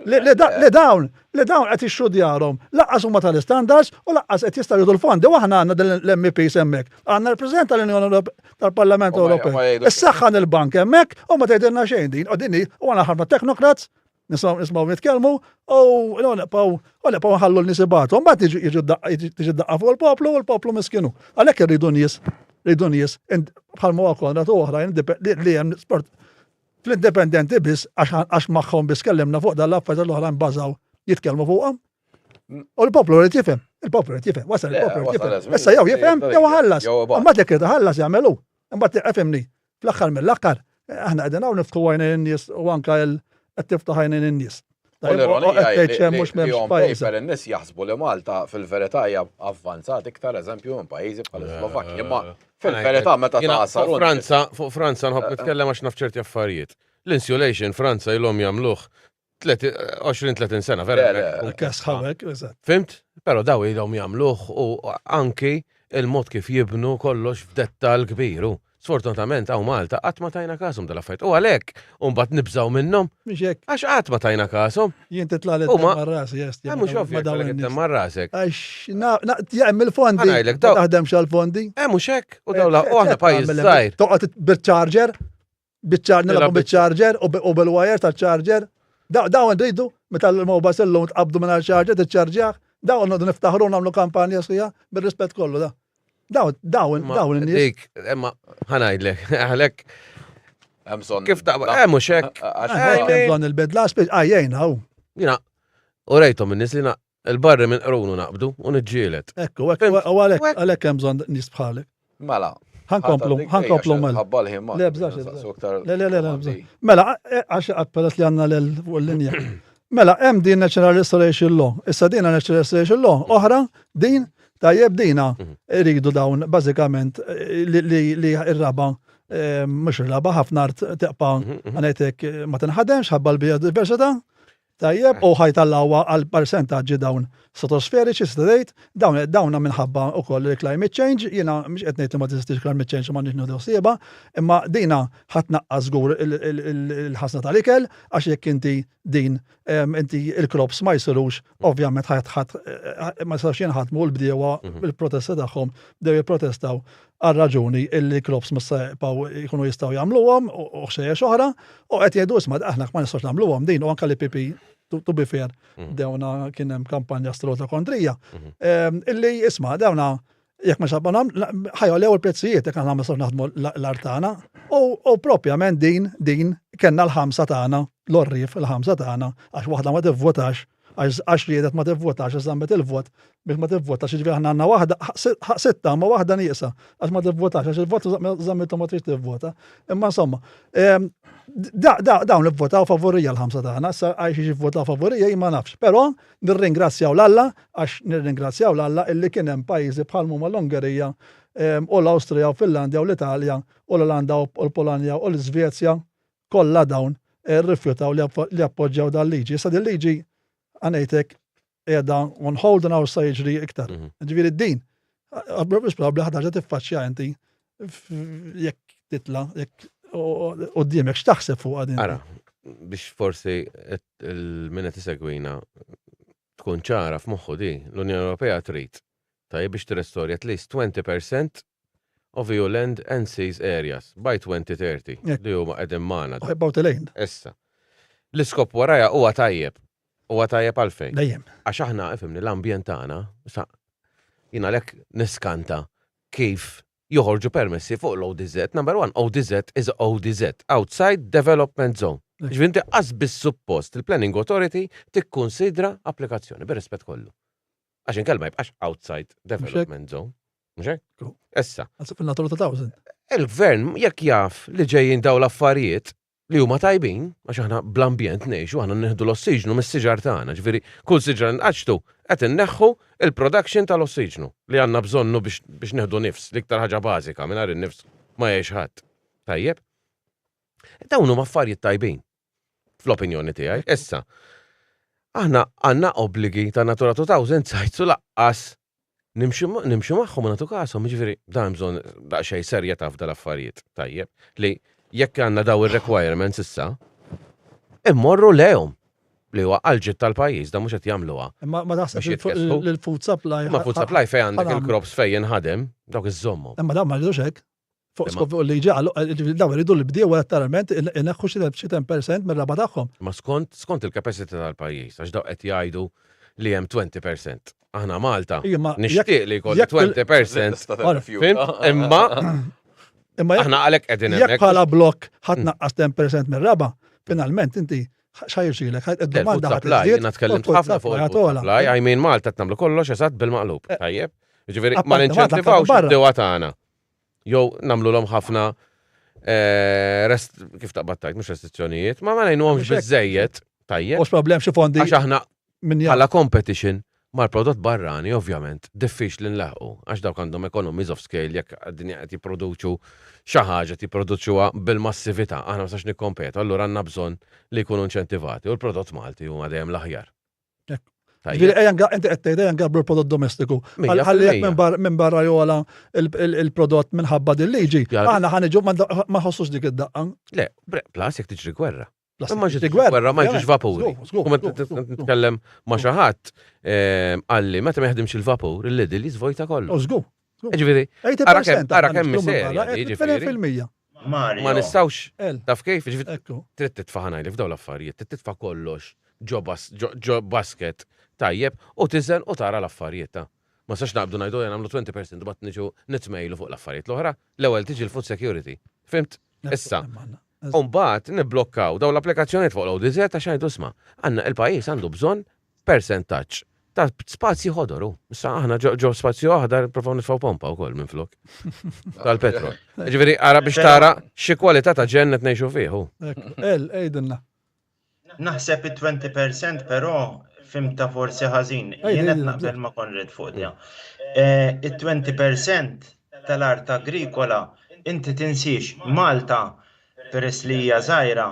Li dawn, li dawn qed jixtru djarhom, laqqas huma tal-istandards u laqqas qed jistgħu jieħdu l-fondi u aħna għandna din l-MEPs hemmhekk. Għandna l-President tal-Unjoni Ewropea tal-Parlament Ewropew. Issaħħan il-bank hemmhekk u ma tgħidilna xejn din. U din hi, u għandna ħafna technocrats nisimgħu nisimgħu nitkellmu u nibqgħu u nibqgħu nħallu l-nies ibatu. Mbagħad tiġi daqqa fuq il-poplu u l-poplu miskinu. Għalhekk irridu nies, rridu nies bħalma huwa Konrad u oħrajn li hemm sport fl-indipendenti biss għax magħhom biss kellimna fuq dan l-affarijiet l-oħrajn bażaw jitkellmu fuqhom. U l-poplu rrid jifhem, il-poplu rrid jifhem, wasal il-poplu rrid jifhem. Issa jew jifhem jew ħallas. Imbagħad jekk irid iħallas jagħmel hu. Imbagħad ifhimni, fl-aħħar mill-aħħar aħna qegħdin hawn niftħu għajnejn in-nies u anke qed tiftaħ għajnejn in-nies. L-ironija in-nies jaħsbu li Malta fil-verità hija avvanzat iktar eżempju minn pajjiżi bħal Slovakkja. Imma fil-verità meta tagħsar. Fuq Franza, fuq Franza nħobb nitkellem għax naf ċerti affarijiet. L-insulation Franza ilhom jagħmluh 20-30 sena, vera. Fimt? Però daw ilhom jagħmluh u anki il-mod kif jibnu kollox f'dettall kbir. Sfortunatament hawn Malta qatt ma tajna kashom dal-affarijiet. U għalhekk mbagħad nibżgħu minnhom. Mhux hekk. Għax qatt ma tajna kashom. Jien titla' li mar rasi, jest. Eh, mhux ovvju li qed mar rasek. Għax hemm il-fondi. Ma taħdemx għall-fondi. Eh mhux hekk. U dawn u aħna pajjiż żgħir. Toqgħod bil-charger, bil-charger, nilagħbu bil-charger u bil-wire tal-charger. Dawn rridu meta l-mobile illum tqabdu minn charger tiċċarġjah, dawn niftaħru nagħmlu kampanja sħiħa bir-rispett kollu da. Dawn, dawn, dawn in-nies. Dik, imma ħa ngħidlek, għalhekk. Hemm bżonn. Kif ta' eh mhux hekk. Hemm bżonn il-bidla, għajjejna hawn. Jiena, u rejthom in-nies li il-barri minn qrunu naqbdu u niġġieled. Ekku, ekku, u għalhekk għalhekk hemm bżonn nies bħalek. Mela. Ħankomplu, ħankomplu mela. Le, bżax, le, le, le, le, Mela, eh, għax peress li għandna l fuq il-linja. Mela, hemm din Natural Restoration Law. Issa din Natural Restoration Law oħra, din tajjeb dina mhm. iridu dawn bażikament eh, li r-raba eh, mhux ir-raba ħafna art teqpa' mhm, mhm. għanajtek ma tinħademx ħabba l-biodiversità. Tajjeb, u ħajtallawha għal persentaġġi dawn stratosferiċi, tgħid, dawn dawna minħabba wkoll il-climate change, jiena mhux qed ngħid li ma teżistix climate change u m'għandniex nieħdu ħsiebha, imma dina ħa tnaqqas żgur il-ħażna tal-ikel għax jekk inti din inti il-crops ma jsirux, ovvjament ħadd ma jistgħux jinħadmu l-bdiewa bil-protesti tagħhom bdew jipprotestaw għal raġuni illi crops ma jibqgħu jkunu jistgħu jagħmluhom u ħxejjex oħra u qed jgħidu isma' aħna ma nistgħux nagħmluhom din u anke l-IPP to be fair mhm. dewna kien hemm kampanja strota kontrija. Mhm. Illi isma' dewna jekk ma xabba ħajollew il-prezzijiet jekk aħna ma nistgħux naħdmu l-art tagħna. U propjament din din kellna l-ħamsa tagħna, l-orrif il-ħamsa tagħna għax waħda ma tivvotax għax riedet ma tivvotax, għax żammet il-vot biex ma tivvotax, jiġifieri aħna għandna waħda, sitta ma waħda nieqsa għax ma tivvotax, għax il-vot żammitu ma tridx tivvota. Imma insomma, ehm, dawn ivvotaw favorija l-ħamsa tagħna, issa għax jivvotaw favorija jien ma nafx, però nirringrazzjaw l-Alla għax nirringrazzjaw l-Alla illi kien hemm pajjiżi bħal huma l-Ungerija ehm, u l-Awstrija u Finlandja u l-Italja u l-Olanda u l-Polonja u l-Iżvezja kollha dawn rrifjutaw li jappoġġjaw dan liġi. Issa din liġi għanejtek qiegħda on hold and sa jiġri iktar. Mhm. Ġifieri din, mhux probabbli ħaġa tiffaċċja inti jekk titla, jekk qudiemek x'taħseb fuq din. Ara, biex forsi il-min qed isegwina tkun ċara f'moħħu di, l-Unjoni Ewropea trid tajjeb biex tirrestorja at least 20% of EU land and seas areas by 2030 li huma qegħdin magħna. Issa. L-iskop warajha huwa tajjeb. Huwa tajjeb għalfejn. Dejjem. Għax aħna, ifhimni, l-ambjent tagħna, sa jien għalhekk niskanta kif joħorġu permessi fuq l-ODZ. Number one, ODZ is ODZ, Outside Development Zone. Ġifieri inti qas biss suppost il-Planning Authority tikkunsidra applikazzjoni, bir-rispett kollu. Għax inkella ma jibqax outside development zone. Mhux hekk? Issa. Fil-Natura 2000. Il-gvern jekk jaf li ġejjin daw l-affarijiet li huma tajbin, għax aħna bl-ambjent ngħixu, aħna nieħdu l-ossiġnu mis-siġar tagħna, ġifieri kull siġra nqaċtu qed inneħħu il-production tal-ossiġnu li għandna bżonnu biex, biex nieħdu nifs, l-iktar ħaġa bażika, mingħajr in-nifs ma jgħix ħadd. Tajjeb? Dawn huma affarijiet tajbin, fl-opinjoni tiegħi. Issa, aħna għandna obbligi ta' Natura 2000 sites u laqqas Nimxu nimxu magħhom u nagħtu kashom, jiġifieri dan hemm bżonn daqsxejn serjetà f'dal-affarijiet, tajjeb, li jekk għandna daw ir-requirements issa, immorru lejhom li huwa għall-ġid tal-pajjiż, dan mhux qed jagħmluha. Imma ma taħseb li l-food supply. Ma food supply fejn għandek il-crops fejn jinħadem, dawk iżżommhom. Imma dawn ma jridux hekk. Fuq skop fuq liġi għal dawn iridu li bdiewa letteralment ineħħu xi 10% mir-raba' tagħhom. Ma skont skont il-capacity tal-pajjiż, għax dawn qed jgħidu li hemm 20%. Aħna Malta nixtieq li jkollna 20%. Imma imma aħna għalhekk qegħdin hemmhekk. Jekk bħala blokk ħadd naqqas 10% mir-raba', finalment inti x'ħajrxilek, id-domanda ħadd. Jiena tkellimt ħafna fuq il-supply, I mean Malta qed nagħmlu kollox eżatt bil-maqlub. Eh. Tajjeb. Ġifieri ma ninċentivawx id-dewa tagħna. Jew nagħmluhom ħafna eh, rest, kif taqbad tajt, mhux restrizzjonijiet, ma ma ngħinuhomx biżejjed, tajjeb. Mhux problem xi fondi. Għax aħna bħala competition mal-prodott barrani, ovvjament, diffiċli nlaħqu, għax dawk għandhom economies of scale jekk għaddin qed jipproduċu xi ħaġa jipproduċuha bil-massività, aħna ma nistax nikkompetu, allura għandna bżonn li jkunu inċentivati u l-prodott Malti huma dejjem l-aħjar. Ġifieri ejja inti qed tgħid ejja nkabbru l-prodott domestiku. Ħalli jekk minn barra jola il-prodott minħabba din liġi, aħna ħa niġu ma nħossux dik id-daqqa. Le, plus jekk tiġri gwerra. Ma ġiġ gwerra, ma ġiġ vapuri. U meta nitkellem ma xi ħadd ehm, qalli meta ma jaħdimx il-vapur, il-Lidl jiżvojta kollu. Żgur. Ġifieri, ara kemm serja, ġifieri. Ma nistgħux, taf kif, ġifieri, trid titfa' ħanajli f'dawn l-affarijiet, trid titfa' kollox ġo basket tajjeb u tiżen u tara l-affarijiet ta'. Ma nistax naqbdu ngħidu ejja nagħmlu 20% u mbagħad niġu nitmejlu fuq l-affarijiet l-oħra. L-ewwel tiġi l-food security. Fhimt? Issa. U mbagħad nibblokkaw dawn l-applikazzjonijiet fuq l-ODZ għax ngħidu isma' għandna il-pajjiż għandu bżonn persentaġġ ta' spazji ħodor hu. Issa aħna ġo spazju aħdar nipprovaw nitfgħu pompa wkoll minflok tal-petrol. Ġifieri ara biex tara xi kwalità ta' ġenn qed ngħixu fih hu. El, għidilna. Naħseb it-20% però fimta forsi ħażin. Jien qed naqbel ma' Konrad fuq dia. Eh, it-20% tal-art agrikola inti tinsiex Malta peress li hija żgħira.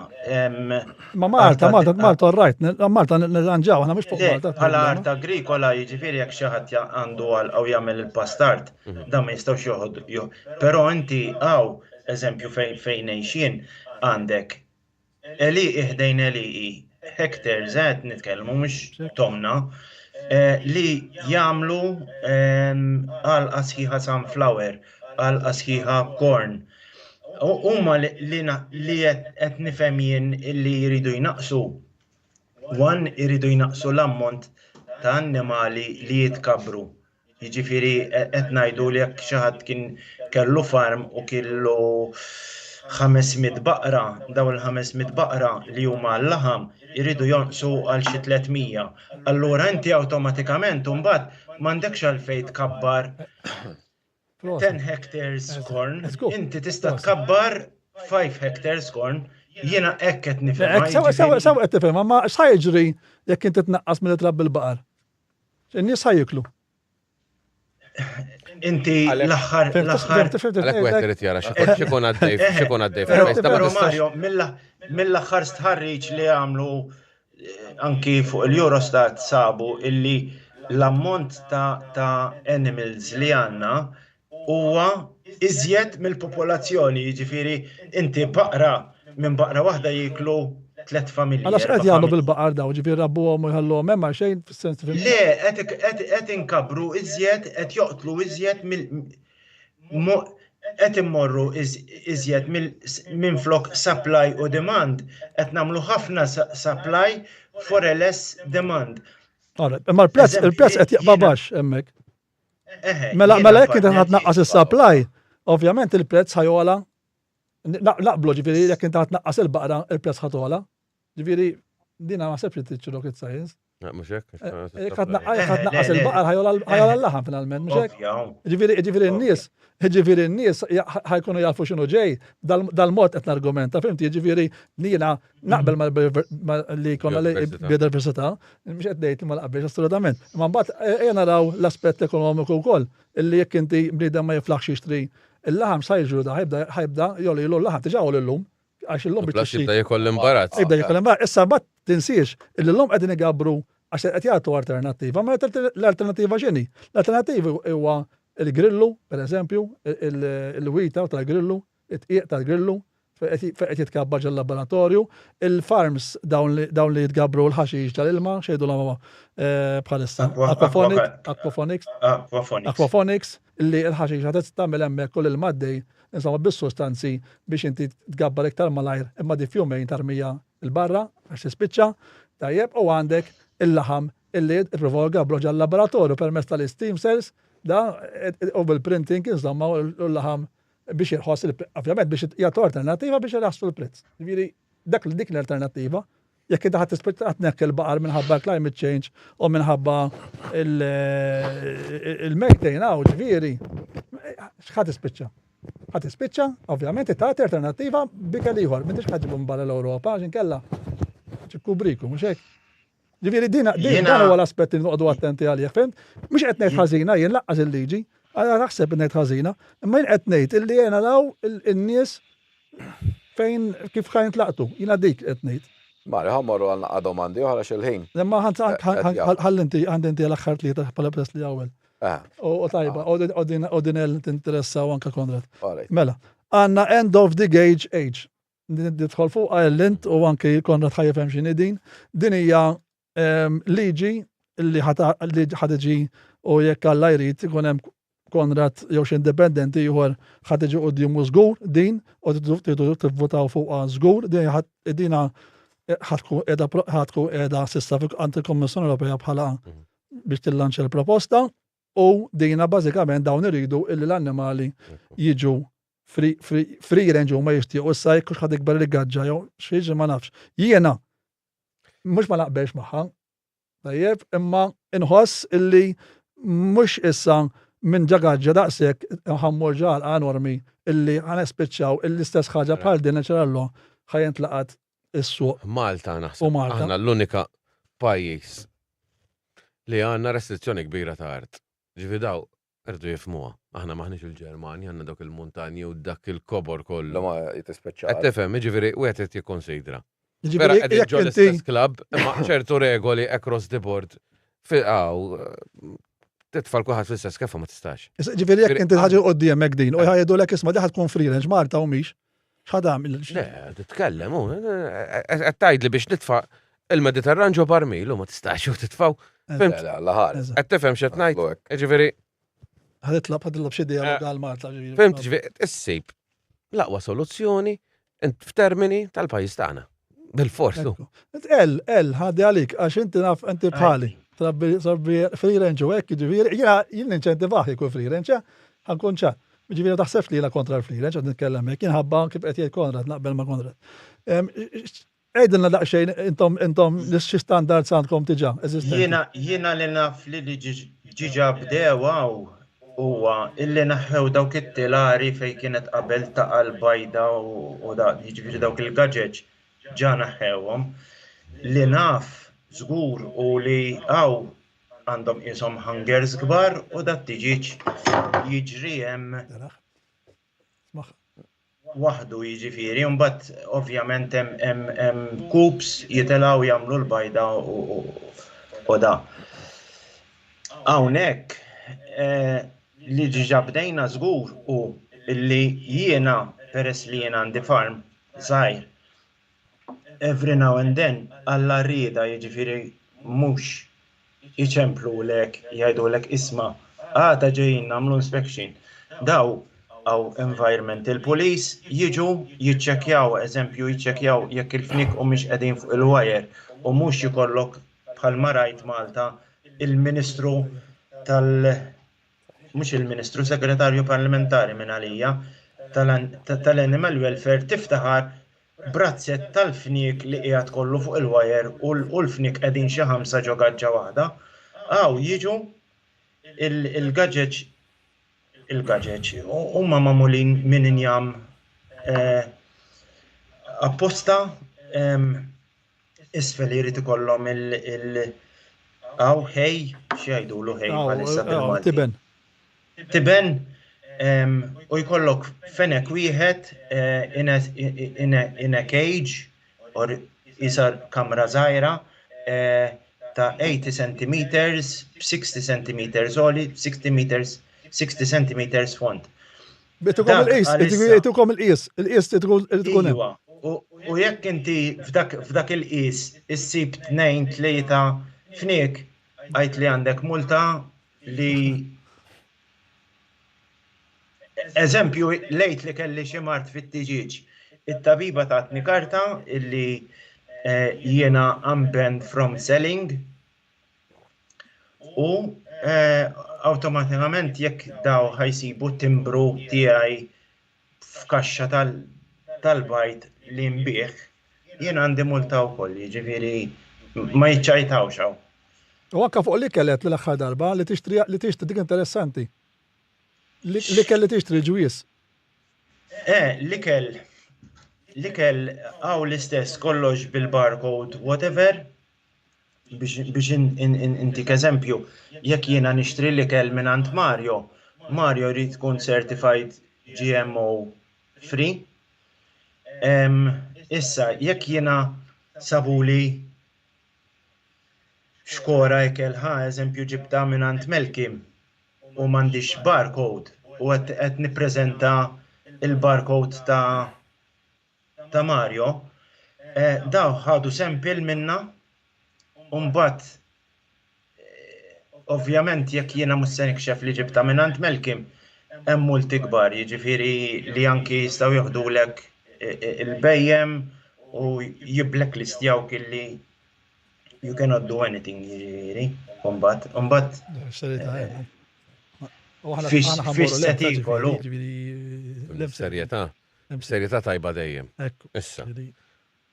Ma Malta, Malta, Malta rajt, Malta nirranġaw, aħna mhux fuq Malta. Bħala art agrikola jiġifieri jekk xi ħadd għandu għal għaw jagħmel il-pastart, mhm. dan ma jistgħux joħod. Però inti hawn eżempju fejn ngħixin għandek Għelieqi ħdejn għelieqi, hectares, eh, qed nitkellmu mhux tomna, eh, li jagħmlu ehm, għalqa sħiħa sunflower, għalqa sħiħa corn. Huma li qed nifhem jien li jridu jnaqsu, one iridu jnaqsu l-ammont ta' annimali li jitkabbru. Jiġifieri qed ngħidu li jekk xi ħadd kien kellu farm u kellu 500 baqra, dawn il-500 baqra li huma għal-laħam iridu jonqsu għal xi 300. Allura inti awtomatikament imbagħad m'għandekx għalfejn tkabbar 10 hectares corn, inti tista' tkabbar 5 hectares corn, jiena hekk qed nifhimha. Sew sew qed tifhimha, ma x'ħa jiġri jekk inti tnaqqas milli trabbi l-baqar? In-nies ħa jieklu. Inti l-aħħar l-aħħar. Għalhekk wieħed irid jara x'ikun għaddej x'ikun għaddej Però Mario, mill-aħħar stħarriġ li għamlu eh, anki fuq il-Eurostat sabu illi l-ammont ta' animals li għandna huwa iżjed mill-popolazzjoni, jiġifieri inti baqra minn baqra waħda jieklu tlett familji. Għala x'qed jagħmlu bil-baqar dawn, ġifieri rabbuhom u jħalluhom hemm għal xejn fis-sens tifhimni? Le, qed inkabbru iżjed, qed joqtlu iżjed mill qed immorru iżjed minflok supply u demand, qed nagħmlu ħafna supply for a less demand. Imma l-prezz il-prezz qed jaqba' baxx hemmhekk. Mela, mela jekk inti tnaqqas is-supply, ovvjament il-prezz ħajola. Naqblu ġifieri jekk inti tnaqqas il-baqra, il-prezz ħatola. Ġifieri. Dina ma naħsebx li trid rocket science. Mhux hekk. Jekk ħa tnaqqas il-baqar ħa jogħla l-laħam finalment, mhux hekk? Ġifieri n-nies, ġifieri n-nies ħa jkunu jafu x'inhu ġej, dal-mod qed nargumenta, fimti, ġifieri jiena naqbel li jkollna biodiversità, mhux qed ngħid li ma naqbilx assolutament. Imma mbagħad ejja naraw l-aspett ekonomiku wkoll, illi jekk inti bniedem ma jiflaħx jixtri il-laħam sa jiġru da ħa jibda jogħlilu l-laħam, diġà għoli llum. Għax illum biex jibda jkoll l-imbarazz. Jibda jkoll l-imbarazz. Issa mbagħad tinsiex illi llum qegħdin igabbru għax qed jagħtu alternattiva, ma l-alternattiva x'inhi? L-alternattiva huwa il-grillu, per eżempju, il-wita tal-grillu, it-tqiq tal-grillu, fejn qed jitkabbar ġol-laboratorju, il-farms dawn li jitgabbru l-ħaxix tal-ilma, x'jgħidulhom eh, bħalissa? Aquaponics. Aquaponics, li l-ħaxix ħadet tagħmel hemmhekk kull ilma għaddej insomma bis-sustanzi biex inti tgabbar iktar malajr imma di f'jumejn tarmija 'l barra għax tispiċċa, tajjeb, u għandek il-laħam illi ippruvaw jgabbruh ġal-laboratorju permezz tal-steam cells da u bil-printing insomma u l-laħam biex jirħos ovvjament biex jagħtu alternattiva biex irħassu l-prezz. Ġifieri dak dik l-alternattiva. Jekk inti ħadd tispiċċa ħadd tneħħi l-baqar minħabba climate change u minħabba il-methane hawn ġifieri, x'ħa tispiċċa? Ħa tispiċċa, ovvjament, tagħti alternattiva b'ikel ieħor, m'intix ħa ġibu minn barra l-Ewropa għax inkella ċikkubriku, mhux hekk? Ġifieri din dan huwa l-aspett li noqogħdu attenti għalih, fhimt? Mhux qed ngħid ħażina jien laqqas il-liġi, għala naħseb ngħid ħażina, imma jien qed ngħid illi jiena naraw in-nies Fejn kif ħa jintlaqtu, jiena dik qed ngħid. Mari, ħa mmorru għal naqqa domandi oħra x'il-ħin. Imma ħalli inti għandi inti l-aħħar tlieta bħala press li għawel. Eh. U tajba, u din el tinteressa u anka Konrad. Mela, għandna end of the gauge age. Nidħol fuq l-int u anke Konrad ħa jifhem x'inhi din. Din hija ehm, liġi li ħa tiġi u jekk Alla jrid ikun hemm Konrad jew xi indipendenti ieħor ħa tiġi quddiemu żgur din u tridu tivvutaw fuqha żgur din dina ħa tkun qiegħda ħa tkun qiegħda s'issa għand il-Kummissjoni Ewropea bħala mhm. biex tillanċja l-proposta u dina bażikament dawn iridu illi l-annimali jiġu free, free, free range huma jixtiequ issa jekk hux ħa tikber il-gaġġa jew xi ma nafx. Jiena mhux ma naqbelx magħha, tajjeb, imma inħoss illi mhux issa minn ġagaġġa daqshekk ħammur ġalqa enormi illi ħa nispiċċaw l-istess ħaġa bħal din natural law ħa jintlaqat is-suq. Malta naħseb. U Malta. Aħna l-unika pajjiż li għandna restrizzjoni kbira ta' art. Ġifi daw Irdu jifhmuha. Aħna m'aħniex il-Ġermanja, għandna dawk il-muntanji u dak il-kobor kollu. Li ma jitispeċċa. Qed tifhem, jiġifieri wieħed irid jikkonsidra. Vera qegħdin ġo l-istess klabb, imma ċertu regoli across the board għaw titfa' kulħadd fl-istess kefa ma tistax. Ġifieri jekk inti ħaġa quddiemek din u jgħidulek isma' di ħa tkun free range Malta u mhix. X'ħa tagħmel? Le, titkellem, u qed tgħidli biex nitfa' il-Mediterran ġo barmil u ma tistax u titfgħu. Fimt? Qed tifhem x'qed ngħid? Ġifieri. Ħa titlob, ħa titlob xi dialog eh, għal Malta. Fimt, ġifieri, issib l-aqwa soluzzjoni f'termini tal-pajjiż tagħna. Bil-forsu. El, el, ħaddi għalik, għax inti naf, inti bħali. Trabbi, trabbi free range u hekk, ġifieri, jiena jien ninċentivah jkun free range, eh? ħankun ċar. Ġifieri ma taħsebx li jiena kontra l-free range, qed nitkellem hekk, jien ħabba kif qed jgħid Konrad, naqbel ma' Konrad. Għidilna daqsxejn intom intom xi standards għandkom diġà eżistenti. Jiena jiena li naf li li ġiġa bdew hawn huwa illi neħħew dawk it-tilari fejn kienet qabel taqa' l-bajda u da jiġifieri dawk il-gaġeġ ġa neħħewhom. Li naf żgur hu li hawn għandhom qishom hangers kbar u dat-tiġieġ jiġri hemm waħdu jiġifieri, u mbagħad ovvjament hemm coops jitilgħu jagħmlu l-bajda u da. Hawnhekk eh, li ġiġa bdejna żgur u li jiena peress li jiena għandi farm żgħir every now and then Alla rieda jiġifieri mhux iċemplulek jgħidulek isma' għada ġejjin nagħmlu inspection. Daw hawn environmental police jiġu jiċċekkjaw eżempju jiċċekkjaw jekk il-fniek humiex qegħdin fuq il-wire u mhux ikollok bħalma rajt Malta il-Ministru tal mhux il-Ministru, Segretarju Parlamentari minn għalija tal-Animal Welfare tiftaħar. Brazzett tal-fniek li qiegħed kollu fuq il-wire u l-fniek qegħdin xi ħamsa ġo gaġġa waħda. Hawn jiġu il-gaġeġ il-gaġeġ huma magħmulin minn injam apposta isfel irid ikollhom il hawn ħej x'jgħidulu ħej bħalissa bil-Malti. Tiben. Tiben u jkollok fenek wieħed in a, in a, in a cage or isa kamra żgħira ta' 80 centimeters, 60 centimeters għoli, 60 meters, 60 centimeters fond. Itukom il-qis, itukom il-qis, il-qis tkun hemm. U jekk inti f'dak il-qis issib tnejn, tlieta fniek, għid li għandek multa li Eżempju, lejt li kelli xi mard fit-tiġieġ. It-tabiba tatni karta illi eh, jiena I'm banned from selling u eh, awtomatikament jekk daw ħajsibu timbru tiegħi f'kaxxa tal-bajd li nbigħ, jien għandi multa wkoll, jiġifieri ma jiċċajtawx hawn. U anke fuq l-ikel għedt l-aħħar darba li tixtri li tixtri dik interessanti. L-ikel li tixtri l-ġwież. Eh, l-ikel l-ikel hawn l-istess kollox bil-barcode whatever, Biex intik eżempju, jekk jiena nixtri l-ikel mingħand Mario, Mario jrid ikun certified GMO free. Issa, jekk jiena sabuli xkora ikel ħa eżempju ġibtha mingħand Melkim u m'għandix barcode u qed nippreżenta l-barcode ta' ta' Mario, daw ħadu sample minna u mbagħad ovvjament jekk jiena mhux se nikxef li ġibtha mingħand Malcolm, hemm multi kbar, jiġifieri li anki jistgħu joħdulek il-bhejjem u jibblacklistjawk illi you cannot do anything jiġifieri, u mbagħad, u mbagħad fiex se tiekol hu. Serjetà. Serjetà tajba dejjem. Issa.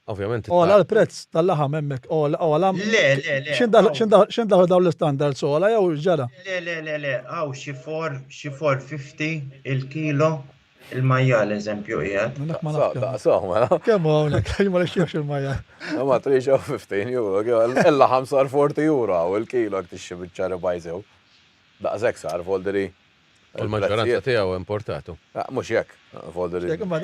Ovvjament. Ola l-prezz tal-laħam hemmhekk, ola ola. Le, le, le. X'indaħlu dawn l-istandards ola jew ġara? Le, le, le, le, hawn xi 4, xi 450 il-kilo il-majjal eżempju qiegħed. Daqshom, mela. Kemm hu hawnhekk, jien ma nixtrix il-majjal. Ma trix hawn 15 euro, il-laħam sar 40 euro hawn il-kilo jekk tixtri biċċa ribeye sew. Daqshekk sar, voldiri. U l-maġġoranza tiegħu importatu. Ah, mhux hekk, voldiri. Imma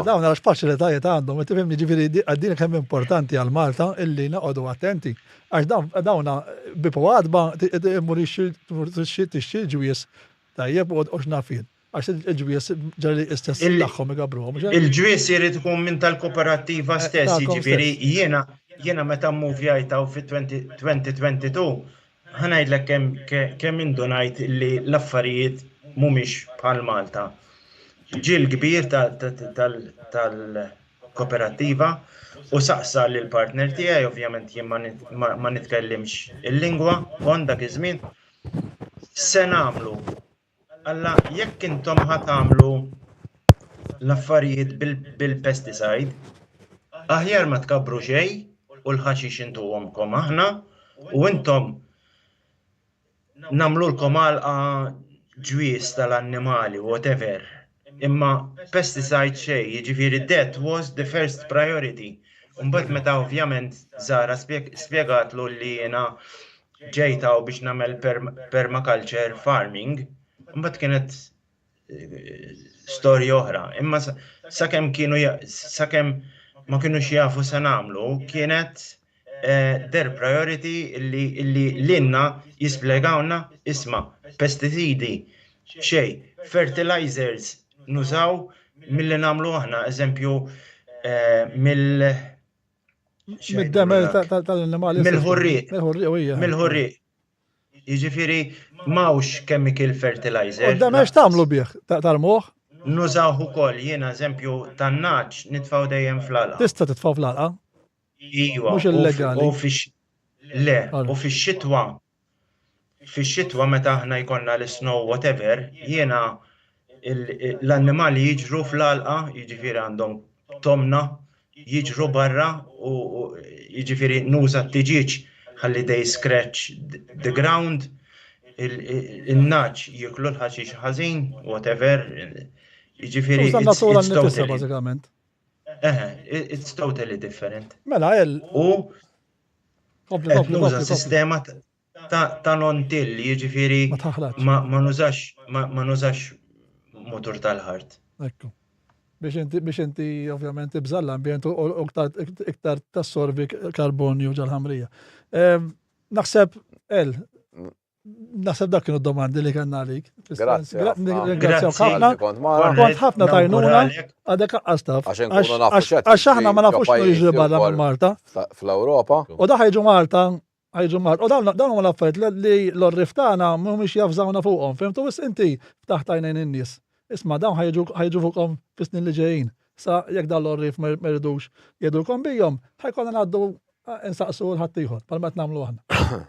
dawn għax faċilitajiet għandhom, tifhimni ġifieri din kemm importanti għal Malta illi noqogħdu attenti. Għax dawn bieb u għatba immur tixtri l-ġwies tajjeb u x'naf jien. Għax il-ġwies ġara li istess tagħhom igabruhom. Il-ġwies irid ikun minn tal-koperattiva stess, jiġifieri jiena jiena meta mmuvjajt hawn fit-2022 Ħa ngħidlek kemm kemm indunajt li l-affarijiet mhumiex bħal Malta. Ġie l-kbir tal-koperattiva u saqsa lill-partner tiegħi, ovvjament jien ma nitkellimx il-lingwa kont dak iż-żmien, x'se nagħmlu? Alla, jekk intom ħa tagħmlu l-affarijiet bil-pesticide, aħjar ma tkabbru xejn u l-ħaxix intuhomkom aħna u intom nagħmlulkom għalqa ġwież tal-annimali, whatever. Imma pesticide xejn, jiġifieri that was the first priority. Mbagħad meta ovvjament Zara spjegatlu li jiena ġejt hawn biex nagħmel permaculture farming, mbagħad kienet eh, storja oħra. Imma sakemm kienu sakemm ma kinux jafu se nagħmlu, kienet eh, their priority illi illi lilna jispjegawna isma' pesticidi xejn, fertilizers nużaw milli nagħmlu aħna, eżempju eh, mill Mid-demel tal-annimali. Mill-ħurriq. Mill-ħurriq, u hija. Mill-ħurriq. Jiġifieri m'hawnx chemical fertilizer. U d-demel x'tagħmlu bih? Tarmuh? Nużawh ukoll jiena eżempju tan-nagħaġ nitfgħu dejjem fl-għalqa. Tista' titfgħu fl-għalqa? Iva. Mhux illegali. Le, u fix-xitwa Fix-xitwa meta aħna jkollna l-snow whatever, jiena l-annimali jiġru fl-għalqa, jiġifieri għandhom tomna. jiġru barra u jiġifieri nuża t-tiġieġ ħalli they scratch the ground, in-nagħaġ jieklu l-ħaxix ħażin, whatever, jiġifieri. Tuża n-natura nnifisha bażikament. Eħe, it's totally different. Mela, el. U qed nuża sistema ta' non-till, jiġifieri ma nużax ma nużax mutur tal-ħart. Ekku. Biex inti biex inti ovvjament tibża' l-ambjent u iktar tassorbi karbonju ġal-ħamrija. Ehm, naħseb, El, naħseb dak kienu domandi li kellna għalik. Grazzi. Ringrazzjaw ħafna. Kont ħafna tajnuna għadek aqqas taf. Għax aħna ma nafux jiġri barra minn Malta. Fl-Ewropa. U daħ jiġu Malta Ħajġu mar. U dawn dawn huma l-affarijiet li l-orrif tagħna mhumiex javżawna fuqhom. Fimtu wis inti ftaħt għajnejn in-nies. Isma' dawn ħajġu ħajġu fuqhom fis-snin li ġejjin. Sa jekk dan l-orrif ma jridux jgħidulkom bihom, ħajkollna ngħaddu eh, insaqsu l ħaddieħor bħalma qed nagħmlu aħna.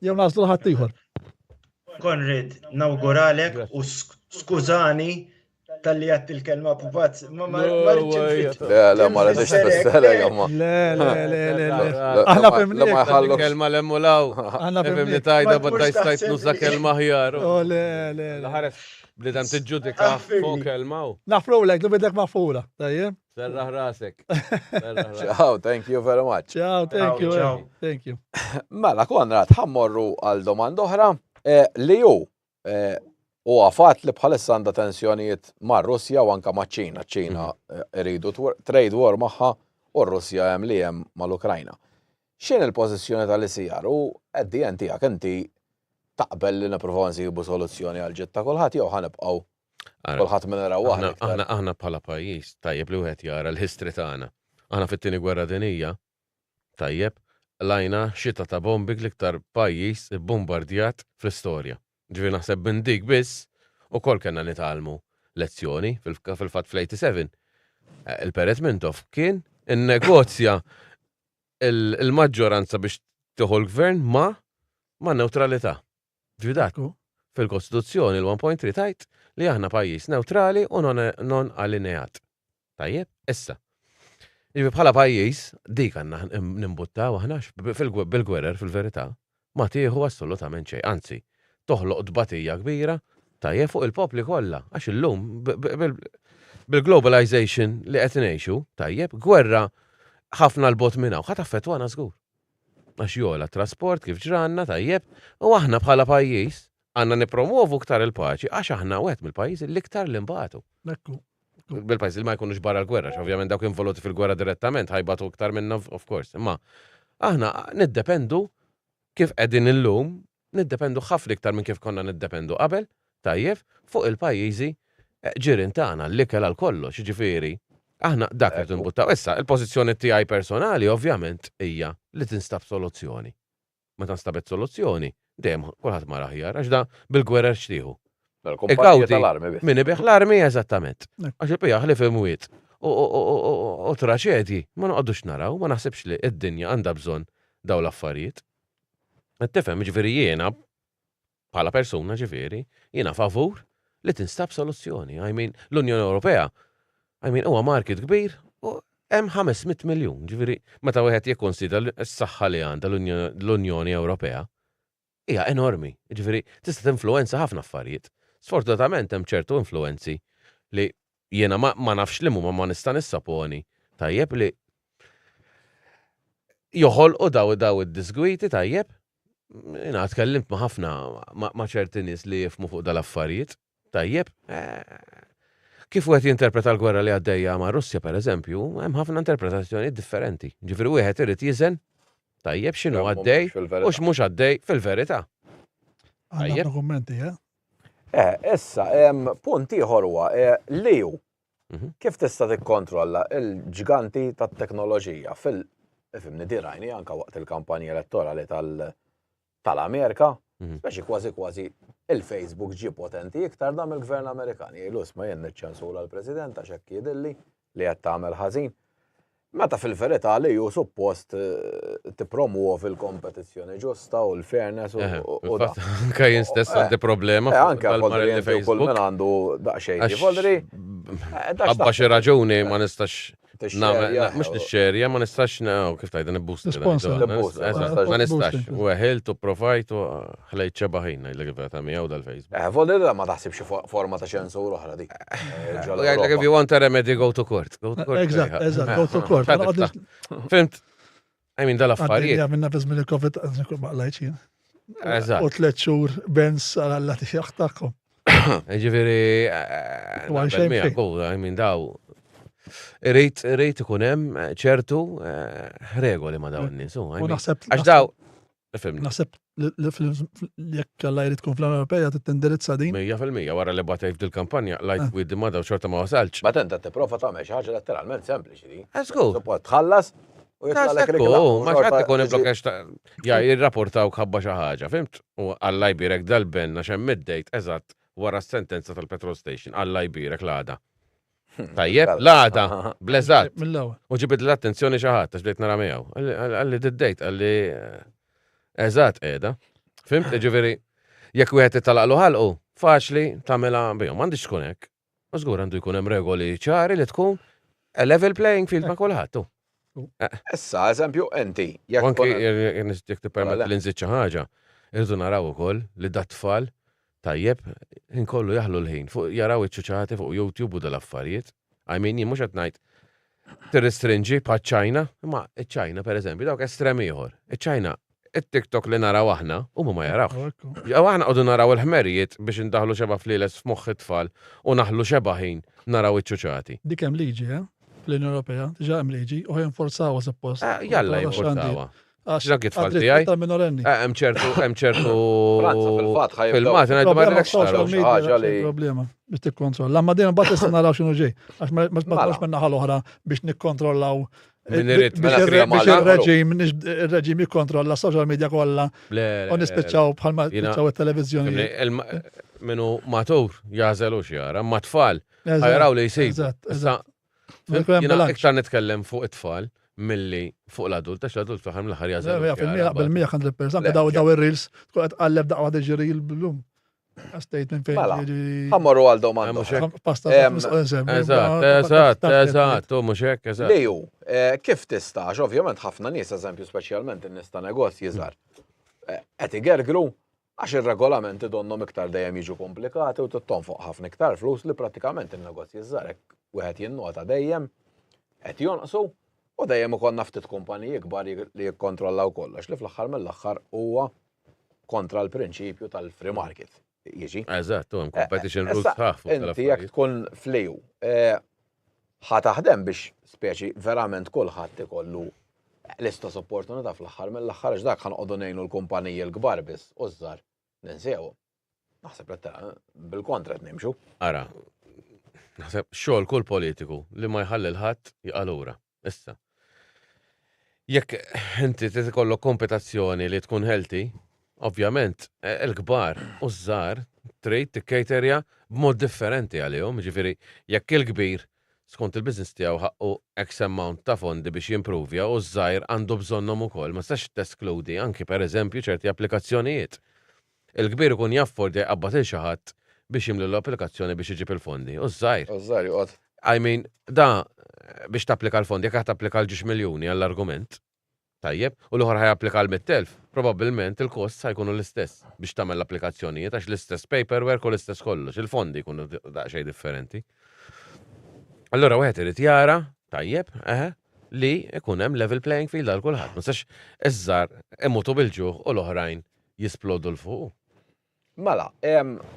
Jew nagħżlu l ħaddieħor. Konrad, nawguralek u skużani Talli għadt il-kelma pupazz, ma ma rridx Le, le, ma rridx tfisserek, ma. Le, le, le, le, le. Aħna fimni. Ma jħallok. Kelma lemmu law. Aħna fimni tajda, badda jistajt nuża kelma ħjar. Oh, le, le, le. Ħares, bnidem tiġġudika fuq kelma u. Nafru lek, nibidlek maħfura, tajjeb. Serraħ rasek. Ciao, thank you very much. Ciao, thank you. Thank you. Mela, Konrad, ħammorru għal domanda oħra eh, li ju Huwa fatt li bħalissa għandha tensjonijiet mar-Russja u anke maċ-Ċina. Ċ-Ċina iridu trade war magħha u r-Russja hemm li hemm mal-Ukrajna. X'inhi l-pożizzjoni tal-ECR u at the end tiegħek inti taqbel li nippruvaw nsibu soluzzjoni għall-ġid ta' kulħadd jew ħa nibqgħu kulħadd minn irewwaħ l-iktar? Aħna bħala pajjiż tajjeb li wieħed jara l-history tagħna. Aħna fit-Tieni Gwerra Dinjija Tajjeb, qlajna xita ta' bombi l-iktar pajjiż ibbumbardjat fl-istorja. Ġifieri naħseb minn dik biss ukoll kellna nitgħallmu lezzjoni. Fil-fatt fl-87 il-Peret Mintoff kien innegozja l-maġġoranza biex tieħu l-gvern ma' man-newtralità. Ġifieri dak fil-Kostituzzjoni l-1.3 tgħid li aħna pajjiż newtrali u non allineat. Tajjeb, issa. Ġifieri bħala pajjiż dik għandna nimbuttaw aħna bil-gwerer fil-verità ma tieħu assolutament xejn, anzi toħloq tbatija kbira tajjeb fuq il-popli kollha għax illum bil-globalization li qed ngħixu tajjeb gwerra ħafna 'l bogħod minn hawn ħa taffettwana żgur. Għax jogħla t-trasport kif ġranna tajjeb u aħna bħala pajjiż għandna nippromwovu iktar il-paċi għax aħna wieħed mill-pajjiżi l-iktar li nbatu. Ekku. Bil-pajjiżi li ma jkunux barra l-gwerra, għax ovvjament dawk involuti fil-gwerra direttament ħajbatu iktar minna of course. Imma aħna niddependu kif qegħdin illum niddependu ħafna iktar minn kif konna niddependu qabel, tajjeb, fuq il-pajjiżi eh, ġirien tagħna, l-ikel għal kollox, jiġifieri aħna dak li timbuttaw. Issa, il-pożizzjoni tiegħi personali ovvjament hija li tinstab soluzzjoni. Meta nstabet soluzzjoni, dejjem kulħadd mar aħjar, għax da bil-gwerer xtieħu. Igawdi min ibigħ l-armi eżattament. Għax il-bija ħlief imwiet u traċedji ma noqogħdux naraw, ma naħsibx li id-dinja għandha bżonn daw l-affarijiet. Qed tifhem, ġifieri jiena bħala persuna ġifieri, jiena favur li tinstab soluzzjoni. I mean, l-Unjoni Ewropea, I mean, huwa market kbir u hemm 500 miljun, ġifieri meta wieħed jikkonsidra s-saħħa li għandha l-Unjoni Ewropea, hija enormi. Ġifieri tista' tinfluwenza ħafna affarijiet. Sfortunatament hemm ċertu influwenzi li jiena ma, ma nafx li huma ma nista' nissaponi tajjeb li joħolqu daw daw id-disgwiti tajjeb. Jiena tkellimt ma' ħafna ma' ċerti nies li jifhmu fuq dal-affarijiet. Tajjeb. Eh, kif wieħed jinterpreta l-gwerra li għaddejja ma' Russja pereżempju, hemm ħafna interpretazzjoni differenti. Ġifieri wieħed irid jiżen tajjeb x'inhu għaddej u x'mhux għaddej fil-verità. Għandna kummenti, eh? Eh, issa, punt ieħor huwa eh, li hu mhm. kif tista' tikkontrolla l-ġganti tat-teknoloġija fil ifimni dirajni anka waqt il-kampanja elettorali tal-Amerika, mhm. speċi kważi kważi il-Facebook ġie potenti iktar dam il-gvern Amerikan. Jgħidu isma' jien niċċensura l-President għax hekk jidilli li qed tagħmel ħażin. Meta fil-verità li hu suppost eh, tippromuovi l-kompetizzjoni ġusta u l-fairness u u da. Anka jien stess eh, għandi problema Eh, anke Voldri inti u kull min għandu daqsxejn di Voldri. Għabba xi raġuni ma nistax. Tixxerja. Mhux nixxerja, ma nistax kif tgħidha nibbusti. Ma nistax. U għeħilt u provajt u ħlejt xeba ħin ngħidlek il-verità miegħu dal-Facebook. Eh, Volli ma taħsibx xi forma ta' ċensur oħra dik. Eh, jgħidlek if you want a remedy, go to court. Go to court. Eżatt, eżatt, go to court. Fimt? I mean, dal-affarijiet. Għaddejja minna fi żmien il-Covid, nkun ma qlajtx jien. Eżatt. U tliet xhur Benz għal tiegħek tagħhom. Ġifieri, eh, I mean, daw. Irrid irrid ikun hemm eh, ċertu eh, regoli ma' dawn nies. U naħseb għax daw Fimni. Naħseb li jekk Alla jrid tkun fl-Unjoni Ewropea trid tindirizza din. 100% wara li batejt f'dil-kampanja lajt ah. with ma daw xorta ma wasalx. Ma tenta tipprova tagħmel xi ħaġa letteralment sempliċi di. Żgur. Suppost tħallas u jitlaqlek reklam. Ma x'qed ikun iblokkax ta' ja jirrapportaw ħabba xi ħaġa, fimt? U Alla jbierek dal-benna x'hemm id-dejt eżatt wara s-sentenza tal-petrol station, Alla jbierek l-għada. Tajjeb, l-għada, bleżat. Mill-ewwel. U ġibid l-attenzjoni xi ħadd għax bdejt nara miegħu. Għalli d-dejt, għalli eżatt qiegħda. Fimt, ġifieri, jekk wieħed italaqlu ħalqu, faċli tagħmilha bihom, m'għandix tkun hekk. U żgur għandu jkun hemm regoli ċari li tkun a level playing field ma' kulħadd. Issa, eżempju, inti. Anki jekk tippermetti li nżid xi ħaġa, irridu naraw ukoll li dat-tfal Tajjeb, ħin kollu jaħlu l-ħin fuq jaraw iċ-ċuċati fuq YouTube u dal-affarijiet. I mean, jien mhux qed ngħid tirrestrinġi bħaċ-Ċajna, imma iċ-Ċajna pereżempju dawk estrem ieħor. Iċ-Ċajna it-TikTok li naraw aħna, huma ma jarawx. Jew aħna qogħdu naraw il-ħmerijiet biex indaħlu xeba' flieles f'moħħ it-tfal u naħlu xeba' ħin naraw iċ-ċuċati. Dik hemm liġi, eh? Fl-Unjoni Ewropea, diġà hemm liġi u ħa jinforzawha suppost. Eh, jalla jinforzawha. Għax Dak it-tfal tiegħi. Ta' minorenni. Eh, hemm ċertu hemm ċertu Franza fil-fatt ħa jibdew. Filmat ngħidu ma Problema rridekx social taraw. media, ħaġa li- problema biex tikkontrolla. Ma dejjem mbagħad issa naraw x'inhu ġej. Għax ma ma Mela. tmurx minn naħa l-oħra biex nikkontrollaw Min irid, biex mela ir- krema biex l-aħħar. ir-reġim ir-reġim jikkontrolla social media kollha Le, le, u nispiċċaw bħalma Jiena- spiċċaw it-televiżjoni. Fimni, il- Minu matur jażel u xjara, ma tfal ħajraw li jsib. Eżatt, Issa, eżatt. Ikun hemm Jiena bilanċ. iktar nitkellem fuq it-tfal milli fuq l-adult, għax l-adult fl-aħħar mill-aħħar jażel. Le, fil-mija qabel 100% Le, daw daw ir-reels tkun qed tqalleb daqqa waħda ġiri l-blum. Għastejt minn fejn Mela. ġiri. Ħammorru għal domanda. Mhux hekk. Pasta Eżatt, eżatt, eżatt, u mhux hekk, eżatt. Li hu, eh, kif tista' għax ovvjament ħafna nies, eżempju speċjalment in-nies ta' negozji żgħar, eh, qed igergru għax ir-regolamenti donnhom iktar dejjem jiġu komplikati u tittonfoq ħafna iktar flus li prattikament in-negozji żgħar hekk wieħed jinnota dejjem qed jonqsu u dejjem ikollna ftit kumpaniji kbar li jikkontrollaw kollox li fl-aħħar mill-aħħar huwa kontra l-prinċipju tal-free market. Jiġi. Eżatt, u hemm competition rules Issa, ħaf fuq Inti jekk tal-affarijiet. tkun fliju, eh, ħa taħdem biex speċi verament kulħadd ikollu l-istess opportunità fl-aħħar mill-aħħar għax dak ħanqogħdu ngħinu l-kumpaniji l-kbar biss u żgħar ninsewhom. Naħseb li bil-kontra qed nimxu. Ara, naħseb xogħol kull politiku li ma jħalli l-ħadd jaqa' lura. Issa. Jekk inti trid ikollok kompetazzjoni li tkun healthy, ovvjament eh, il-kbar u ż-żgħar trid tikkejterja b'mod differenti għalihom, ġifieri jekk il-kbir skont il-business tiegħu ħaqqu X amount ta' fondi biex jimpruvja u ż-żgħir għandu bżonnhom ukoll, ma tistax teskludi anki pereżempju ċerti applikazzjonijiet. Il-kbir ikun jaffordja jqabbad il xi ħadd biex jimli l-applikazzjoni biex iġib il-fondi. U ż-żgħir. U ż-żgħir joqgħod. I mean, da biex tapplika l-fondi, jekk tapplika l-ġiex miljuni għall-argument, tajjeb, u l-oħra ħa japplika għal 100,000, probabbilment il-kost sa jkunu l-istess biex tagħmel l-applikazzjonijiet għax l-istess paperwork u l-istess kollox, il-fondi jkunu daqsxejn differenti. Allura wieħed irid jara, tajjeb, eħe, li ikun hemm level playing field għal kulħadd. Ma tistax iż-żgħar imutu bil-ġuħ u l-oħrajn jisplodu 'l fuq. Mela,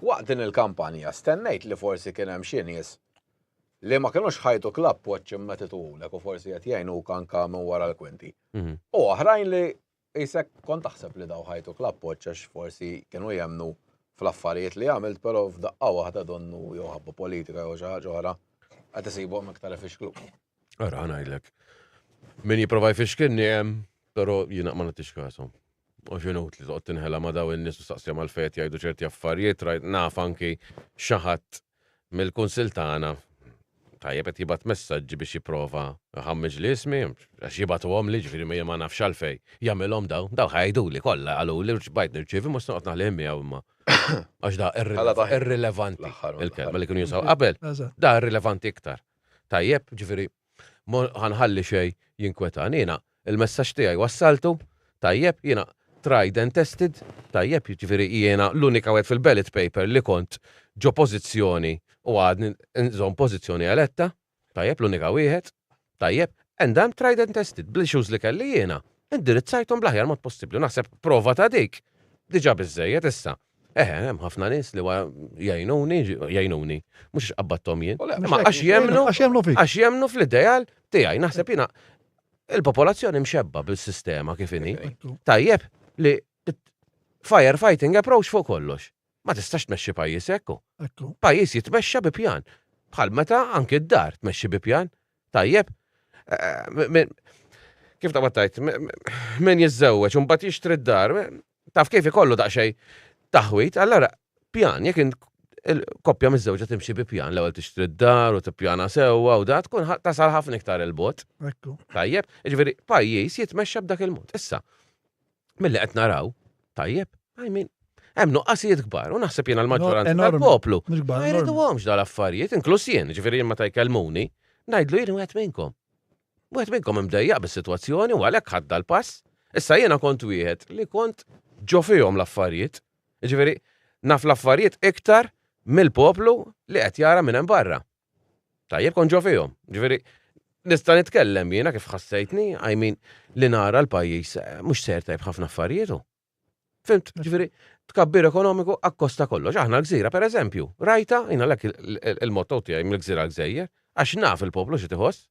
waqt din il-kampanja stennejt li forsi kien hemm xi nies li ma kinux ħajtuk l-appoġġ imma tituhulek u forsi qed jgħinuk anke minn wara l-kwinti. Mhm. U oħrajn li qisek kont taħseb li daw ħajtuk l-appoġġ għax forsi kienu jemmnu fl-affarijiet li għamilt, però f'daqqa waħda donnu jew ħabba politika jew xi ħaġa oħra qed isibhom iktar ifixkluk. Ara ngħidlek. Min jipprova jfixkilni hemm, però jiena ma nagħtix kashom. Mhux inutli toqgħod tinħela ma' dawn in-nies u staqsihom għalfejn qed jgħidu ċerti affarijiet, rajt naf anki xi ħadd mill-kunsill tagħna tajjeb qed jibgħat messaġġi biex jipprova jħammiġ li ismi, għax jibgħatuhomli, ġifieri ma ma nafx għalfejn jagħmilhom dawn, dawn ħa jgħiduli kollha qaluli u bajt nirċievi mhux se noqgħod naħlihom miegħu imma għax da irrilevanti il-kelma li kienu jużaw qabel, da irrilevanti iktar. Tajjeb, ġifieri. Ma nħalli xejn jinkwetani. Jiena il-messaġġ tiegħi wassaltu, tajjeb, jiena tried and tested, tajjeb, jiġifieri jiena l-unika wieħed fil-ballot paper li kont ġo pożizzjoni u għadni nżomm pożizzjoni eletta, tajjeb, l-unika wieħed, tajjeb, and I'm tried and tested, bl-issues li kelli jiena, indirizzajthom bl-aħjar mod possibbli. Naħseb prova ta' dik diġà biżżejjed issa. Eħe, hemm ħafna nies li jgħinuni, jgħinuni, mhux għax qabbadthom jien, imma għax jemmnu, għax jemmnu fik. Għax jemmnu fl-ideal tiegħi. Naħseb jiena il-popolazzjoni mxebba bil-sistema kif inhi. Tajjeb li firefighting approach fuq kollox. Ma tistax tmexxi pajjiż hekk. Pajjiż jitmexxa bi pjan. Bħal meta anki d-dar tmexxi bi pjan. Tajjeb. Eh, kif ta' tajt, min jiżżewweġ u mbagħad jixtri d-dar, taf kif ikollu daqsxejn taħwit, allora pjan, jekk il-koppja miż-żewġa timxi bi pjan, l-ewwel tixtri d-dar u tippjana sewwa u da tkun tasal ħafna iktar il-bot. Tajjeb, jiġifieri pajjiż jitmexxa b'dak il-mod. Issa, milli qed naraw, tajjeb, I mean, hemm nuqqasijiet kbar u naħseb jiena l-maġġoranza tal-poplu. Ma jriduhomx dal-affarijiet, inkluż jien, ġifieri jien meta jkellmuni, ngħidlu jien wieħed minnkom. Wieħed minnkom imdejjaq bis-sitwazzjoni u għalhekk ħadt dal-pass. Issa jiena kont wieħed li kont ġo fihom l-affarijiet. Jiġifieri naf l-affarijiet iktar mill-poplu li qed jara minn hemm barra. Tajjeb kont ġo fihom. Ġifieri nista' nitkellem jiena kif ħassejtni, I mean li nara l-pajjiż eh, mhux ser tajb ħafna affarijiet hu. Fimt, ġifieri tkabbir ekonomiku akkosta kollox. Aħna l-gżira pereżempju, rajta, jiena lek il-motto tiegħi mill-gżira l-gżejjer, għax naf il-poplu xi tiħoss.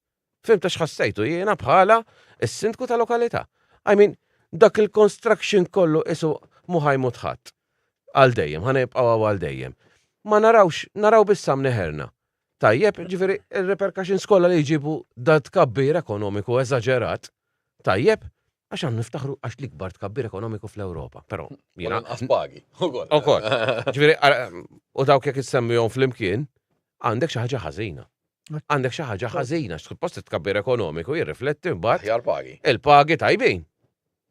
Fimt għax ħassejtu jiena bħala s-sindku ta' lokalità. I mean, dak il-construction kollu isu mhu ħa jmut ħadd. Għal dejjem, ħa nibqgħu għal dejjem. Ma narawx, naraw biss mneħerna. Tajjeb, ġifieri il-repercussions kollha li jġibu da tkabbir ekonomiku eżaġerat. Tajjeb, għax għan niftaħru għax l-ikbar tkabbir ekonomiku fl-Ewropa. Però jiena. Lanqas pagi. Ukoll. Ġifieri, u dawk jekk issemmihom flimkien, għandek xi ħaġa ħażina. Għandek xi ħaġa ħażina, suppost it-tkabbir ekonomiku jirrifletti mbagħad Aħjar pagi. Il-pagi tajbin.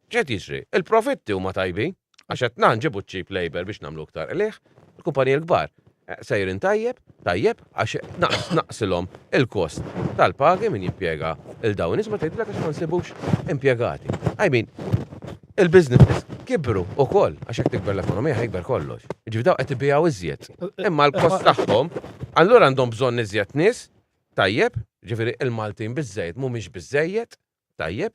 X'qed jiġri? Il-profitti huma tajbin għax qed nġibu cheap labor biex nagħmlu iktar qligħ. Il-kumpaniji l-kbar eh, sejrin tajjeb, tajjeb għax naqs naqsilhom il-kost tal-pagi min jimpjega il dawn nies ma tgħidlek għax ma nsibux impjegati. I mean, il-businesses kibru ukoll għax jekk tikber l-ekonomija ħa jikber kollox. Jiġifieri dawn qed ibigħu iżjed. Imma l-kost tagħhom, allura għandhom bżonn iżjed nies, tajjeb, ġifieri il-Maltin biżżejjed mhumiex biżżejjed, tajjeb,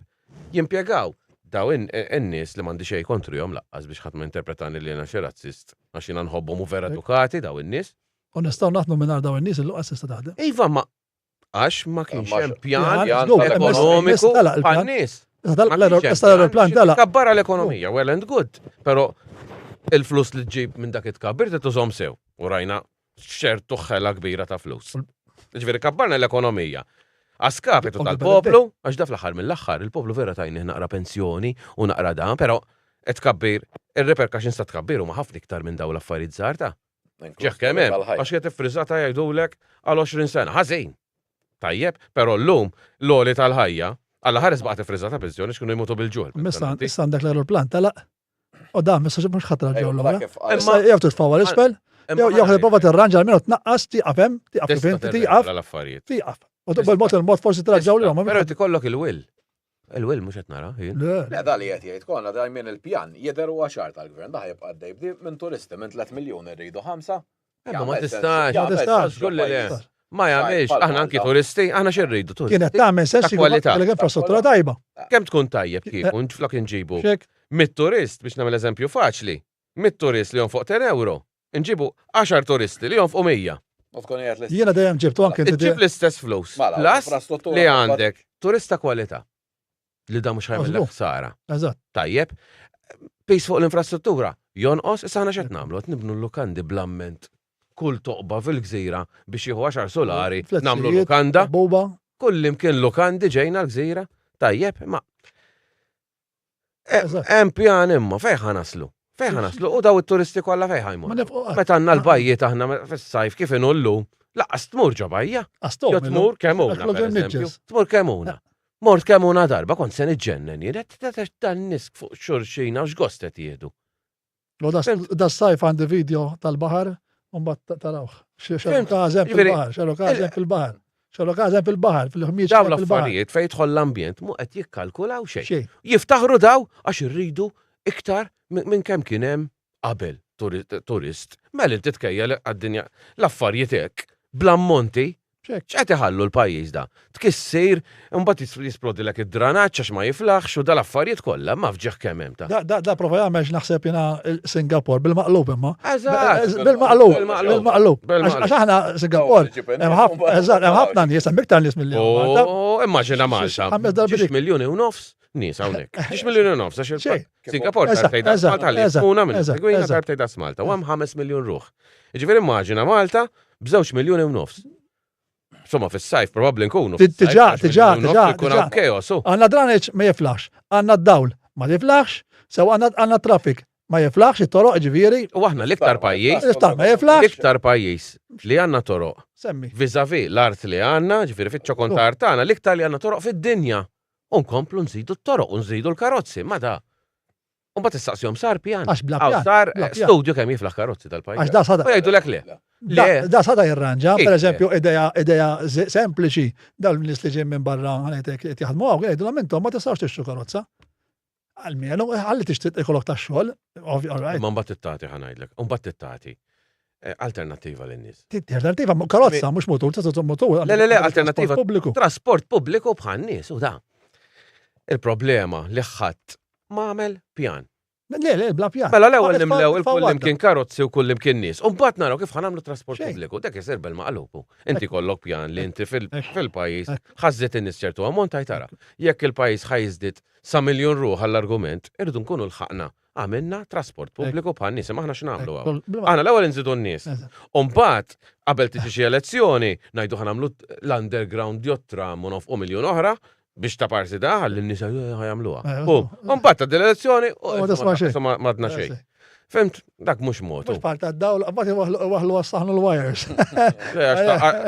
jimpjegaw daw in-nies li m'għandi xejn kontrihom laqqas biex ħadd ma jinterpretani li jiena xi razzist għax jiena nħobbhom u vera edukati daw in-nies. U nistgħu naħdmu mingħajr daw in-nies illum qas tista' taħdem. Iva ma Għax ma kienx hemm pjan ekonomiku għan-nies. L-aeroplan tala. Kabbara l-ekonomija, well and good. Pero il-flus li ġib minn dak it-tkabbir trid tużhom sew. U rajna ċertu ħela kbira ta' flus. Ġifieri kabbarna l-ekonomija. Għaskapitu tal-poplu, għax da fl-aħħar mill-aħħar, il-poplu vera tajni naqra pensjoni u naqra dan, pero tkabbir, il-repercussions ta' tkabbir huma ħafna iktar minn dawn l-affarijiet żgħar ta' Ġeħ kemm hemm, għax qed iffriżata jgħidulek għal 20 sena. Ħażin. Tajjeb, però llum l-għoli tal-ħajja, Alla ħares baqgħet iffriżata pensjoni x'kienu jmutu bil-ġuħ. Missa issa għandek l-aeroplan telaq. U dan missa mhux ħadd raġġew lura. Imma jew titfgħu għal isfel, jew jew prova tirranġa almenu tnaqqas tieqaf hemm, tieqaf kif inti tieqaf. Tieqaf. U bil-mod il-mod forsi traġġaw lilhom. Però tikollok il-will. Il-will mhux qed nara, jien. Le, da li qed jgħid konna da jmien il-pjan jidher huwa ċar tal-gvern da ħajibqa' għaddej bdi minn turisti minn 3 miljun irridu 5. Imma ma tistax. Ma tistax. Żgur li le. Ma jagħmilx, aħna anki turisti, aħna xi rridu turisti. Kienet tagħmel sens kwalità. Kellek infrastruttura tajba. Kemm tkun tajjeb kieku flok inġibu mit-turist biex nagħmel eżempju faċli, mit-turist li jonfoq 10 euro, Inġibu għaxar turisti li jonfqu 100. U tkun qiegħed l-istess. Jiena dejjem ġibtu anke inti. Iġġib l-istess flus. Mela, Plus infrastruttura li għandek turista kwalità li da mhux ħajmel ħsara. Eżatt. Tajjeb. Pis fuq l-infrastruttura jonqos, issa aħna x'qed nagħmlu? Qed nibnu l-lukandi bl-amment kull toqba fil-gżira biex jieħu għaxar solari, nagħmlu lukanda. Buba. Kull imkien lukandi ġejna l-gżira. Tajjeb, ma Eh, hemm pjan imma fejn ħa naslu? Fejn ħa naslu? U daw it-turisti kollha fejn ħa jmorru? Meta għandna l-bajjiet aħna fis-sajf kif inhu llum, laqas tmur ġo bajja. Jo tmur Kemmuna. Tmur Kemmuna. Mort Kemmuna darba kont se niġġennen jien qed dan nies fuq xulxin għax gost qed jieħdu. Da sajf għandi video tal-baħar, u mbagħad tarawh. Xeru każem fil-baħar, xeru każem fil-baħar. Xorok hemm fil-baħar, fil-ħmieġ. Dawn l-affarijiet fejn jidħol l-ambjent mhu qed jikkalkulaw xejn. Jiftaħru daw għax irridu iktar minn kemm kien hemm qabel turist. Mela inti tkejjel għad-dinja l-affarijiet hekk bl-ammonti X'qed iħallu l-pajjiż da? Tkissir, imbagħad jisplodilek id-dranaġġ għax ma jiflaħx u dal-affarijiet kollha, ma fġieħ kemm hemm ta'. Da da prova jagħmel x'naħseb jiena Singapore bil-maqlub imma. Eżatt. Bil-maqlub. Bil-maqlub. Għax aħna Singapore hemm ħafna nies, hemm iktar nies milli Malta. Oh, immaġina Malta. Ġiex miljuni u nofs nies hawnhekk. Ġiex miljuni u nofs għax Singapore darbtejn daqs Malta li una minn segwina darbtejn daqs Malta u hemm 5 miljun ruħ. Jiġifieri immaġina Malta b'żewġ miljuni u nofs. Insomma, fis-sajf probabbli nkunu. Tiġa, tiġa, tiġa. Ikun hawn chaos. Għandna draneġ ma jiflaħx, għandna d-dawl ma jiflaħx, sew għandna traffic ma jiflaħx, it-toroq ġifieri. U aħna l-iktar pajjiż. L-iktar ma jiflaħx. L-iktar pajjiż li għandna toroq. Semmi. Viżavi l-art li għandna, ġifieri fiċ-ċokon ta' art tagħna, l-iktar li għandna toroq fid-dinja. U nkomplu nżidu t-toroq u nżidu l-karozzi, ma da. U mbagħad tistaqsihom sar pjan. Għax bla pjan. Sar eh, studju kemm jiflaħ karozzi tal-pajjiż. Għax da sada. U jgħidulek le. Da sada jirranġa, per eżempju, ideja ideja sempliċi, dal nies li ġej minn barra ħanejtek qed jaħdmu hawn, jgħidulhom intom ma tistgħux tixtru karozza. Almenu, ħalli tixtri ikollok tax-xogħol, ovvja, all right. Ma mbagħad tittati ħa ngħidlek, u mbagħad tittati eh, alternattiva lin-nies. Alternattiva, karozza, mhux motur, tista' motur. Le, le, le, alternattiva. Pubbliku. Trasport pubbliku bħal nies u da. Il-problema li ħadd ma għamel pjan. Le, le, bla pjan. Mela l-ewwel nimlew il-kullimkien karozzi u kullimkien nies. U mbagħad naraw kif ħanamlu trasport pubbliku. Dak isir bil-maqlubu. Inti kollok pjan li inti fil-pajjiż ħażżiet in-nies ċertu ammont tara. Jekk il-pajjiż ħajżdied sa miljun ruħ għall-argument, irridu nkunu lħaqna għamilna trasport pubbliku bħal nies, imma aħna x'nagħmlu hawn? Aħna l-ewwel inżidu n-nies. U mbagħad qabel tiġi xi elezzjoni ngħidu ħa nagħmlu l-underground jew tram u nofqu miljun oħra biex ta' parsi da ħalli n-nies ħajamluha. Eh, u mbagħad ta' l-elezzjoni u ma għadna xejn. Fimt, dak mhux mod. Mhux parta d-dawl, mbagħad waħlu għas-saħnu l-wires.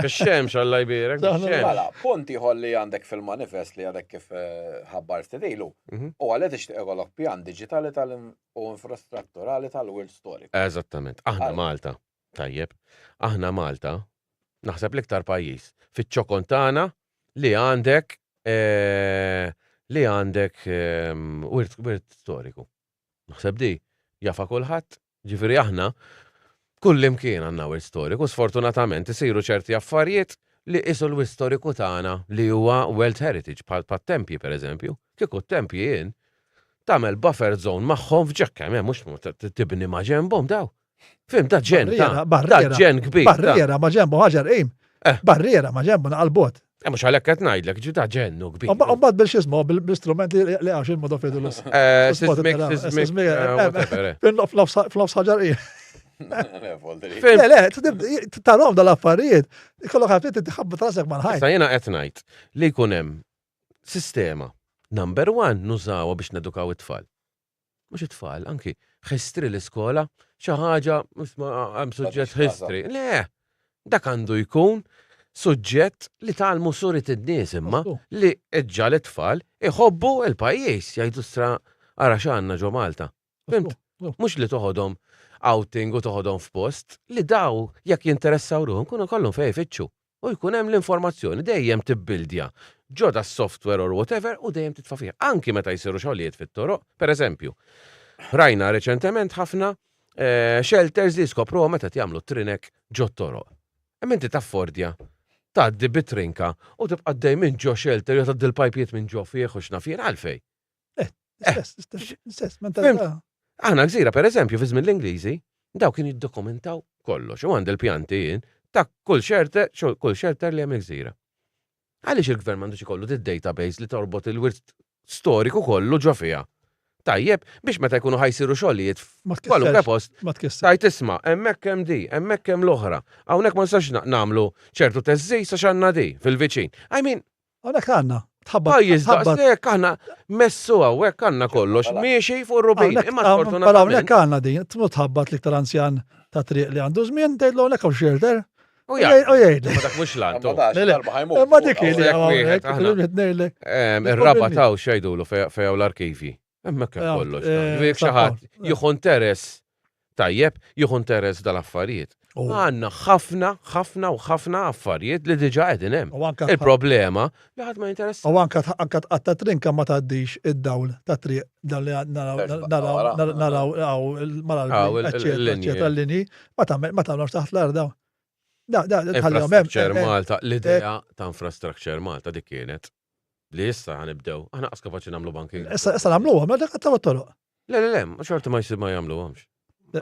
Bix-xemx alla jbierek. Mela, punt ieħor li għandek fil-manifest li għadek kif eh, ħabbar ftit ilu, mhm. u għalli tixtieq ikollok pjan diġitali tal u infrastrutturali tal-wirt storiku. Eżattament, aħna Malta. Tajjeb, aħna Malta, naħseb l-iktar pajjiż fiċ-ċokon tagħna li għandek eh, li għandek ehm, wirt, wirt storiku. Naħseb di jafa kulħadd, ġifieri aħna kullimkien għandna wirt storiku, sfortunatament isiru ċerti affarijiet li qisu l-wirt storiku tagħna li huwa World Heritage bħal tempji pereżempju. Kieku t-tempji jien tagħmel buffer zone magħhom f'ġekk hemm mhux tibni ma' ġenbhom daw. Fim, da ġen, da ġen kbir. Barriera ma ġenbu ħaġar qim. Eh. Barriera ma ġenbu naqal bot. Eh, mux għalek qed ngħidlek, ġi da ġennu kbir. Umbagħad bil xismu bil-istrumenti li għax il-modo fidu l eh, Sismik, sismik, f'nofs ħaġar qim. Le, le, tarom dal-affarijiet, kollok ħafna tħabba trasek mal-ħajt. Sa jiena qed ngħid li jkun hemm sistema number one nużawha biex nedukaw it-tfal. Mhux it-tfal, anki history l-iskola, xi ħaġa hemm suġġett history. Le, dak għandu jkun suġġett li tgħallmu surit in-nies imma li ġġa l-tfal iħobbu l-pajjiż jgħidu stra ara x'għandna ġo Malta. Fimt? Mhux li toħodhom outing u toħodhom f'post li daw jekk jinteressaw ruħhom kunu kollhom fejn ifittxu. U jkun hemm l-informazzjoni dejjem tibbildja ġo da software or whatever u dejjem titfa' fih. Anki meta jsiru xogħlijiet fit-toroq, per eżempju. Rajna reċentement ħafna eh, shelters li jiskopruhom meta qed jagħmlu trinek ġo toroq. Hemm inti taffordja tgħaddi bit-trinka u tibqa' dej minn ġo shelter jew tgħaddi l-pajpijiet minn ġo fih u x'naf jien għalfej. Eh, istess, istess, istess, mentalità. Aħna gżira, per eżempju, fi żmien l-Ingliżi, daw kien jiddokumentaw kollox u għand il-pjanti jien ta' kull xerter, kull xerter li hemm il-gżira. Għaliex il-gvern m'għandux ikollu dit database li torbot il-wirt storiku kollu ġo fiha? Tajjeb, biex meta jkunu ħajsiru xogħlijiet f'kwalunkwe post, tajt isma' hemmhekk hemm di, hemmhekk hemm l-oħra. Hawnhekk ma nistax nagħmlu ċertu teżżiż għax għandna di fil-viċin. I mean, Hawnhekk għandna. Tħabbat. Pajjiż daqshekk aħna messu hawnhekk għandna kollox miexi fuq rubin. Imma sfortunatament. Hawnhekk għandna din, tmur tħabbat l-iktar anzjan ta' triq li għandu żmien, tgħidlu hawnhekk hawn shelter. U jgħid. Ma dak mhux lantu. Ma dik li hawnhekk. Ir-raba taw xejdulu fejn l-arkivi. Hemmhekk hemm kollox. Jekk xi ħadd jieħu interess. Tajjeb, jieħu interess f'dal-affarijiet. Għandna ħafna, ħafna u ħafna affarijiet li diġà qegħdin hemm. Il-problema li ħadd ma jinteressa. U anke anke tqatta' trinka ma tgħaddix id-dawl tat-triq dan li naraw naraw hawn mal-albri, eċċetera, eċċetera, l-linji, ma tagħmel ma tagħmlhomx taħt l-art dawn. Da, da, tħallihom hemm. Infrastructure Malta, l-idea ta' Infrastructure Malta dik kienet li issa ħanibdew, aħna qas kapaċi nagħmlu banking. Issa issa nagħmluhom, ma dak qattgħu t-toroq. Le, le, le, xorta ma jsib ma jagħmluhomx.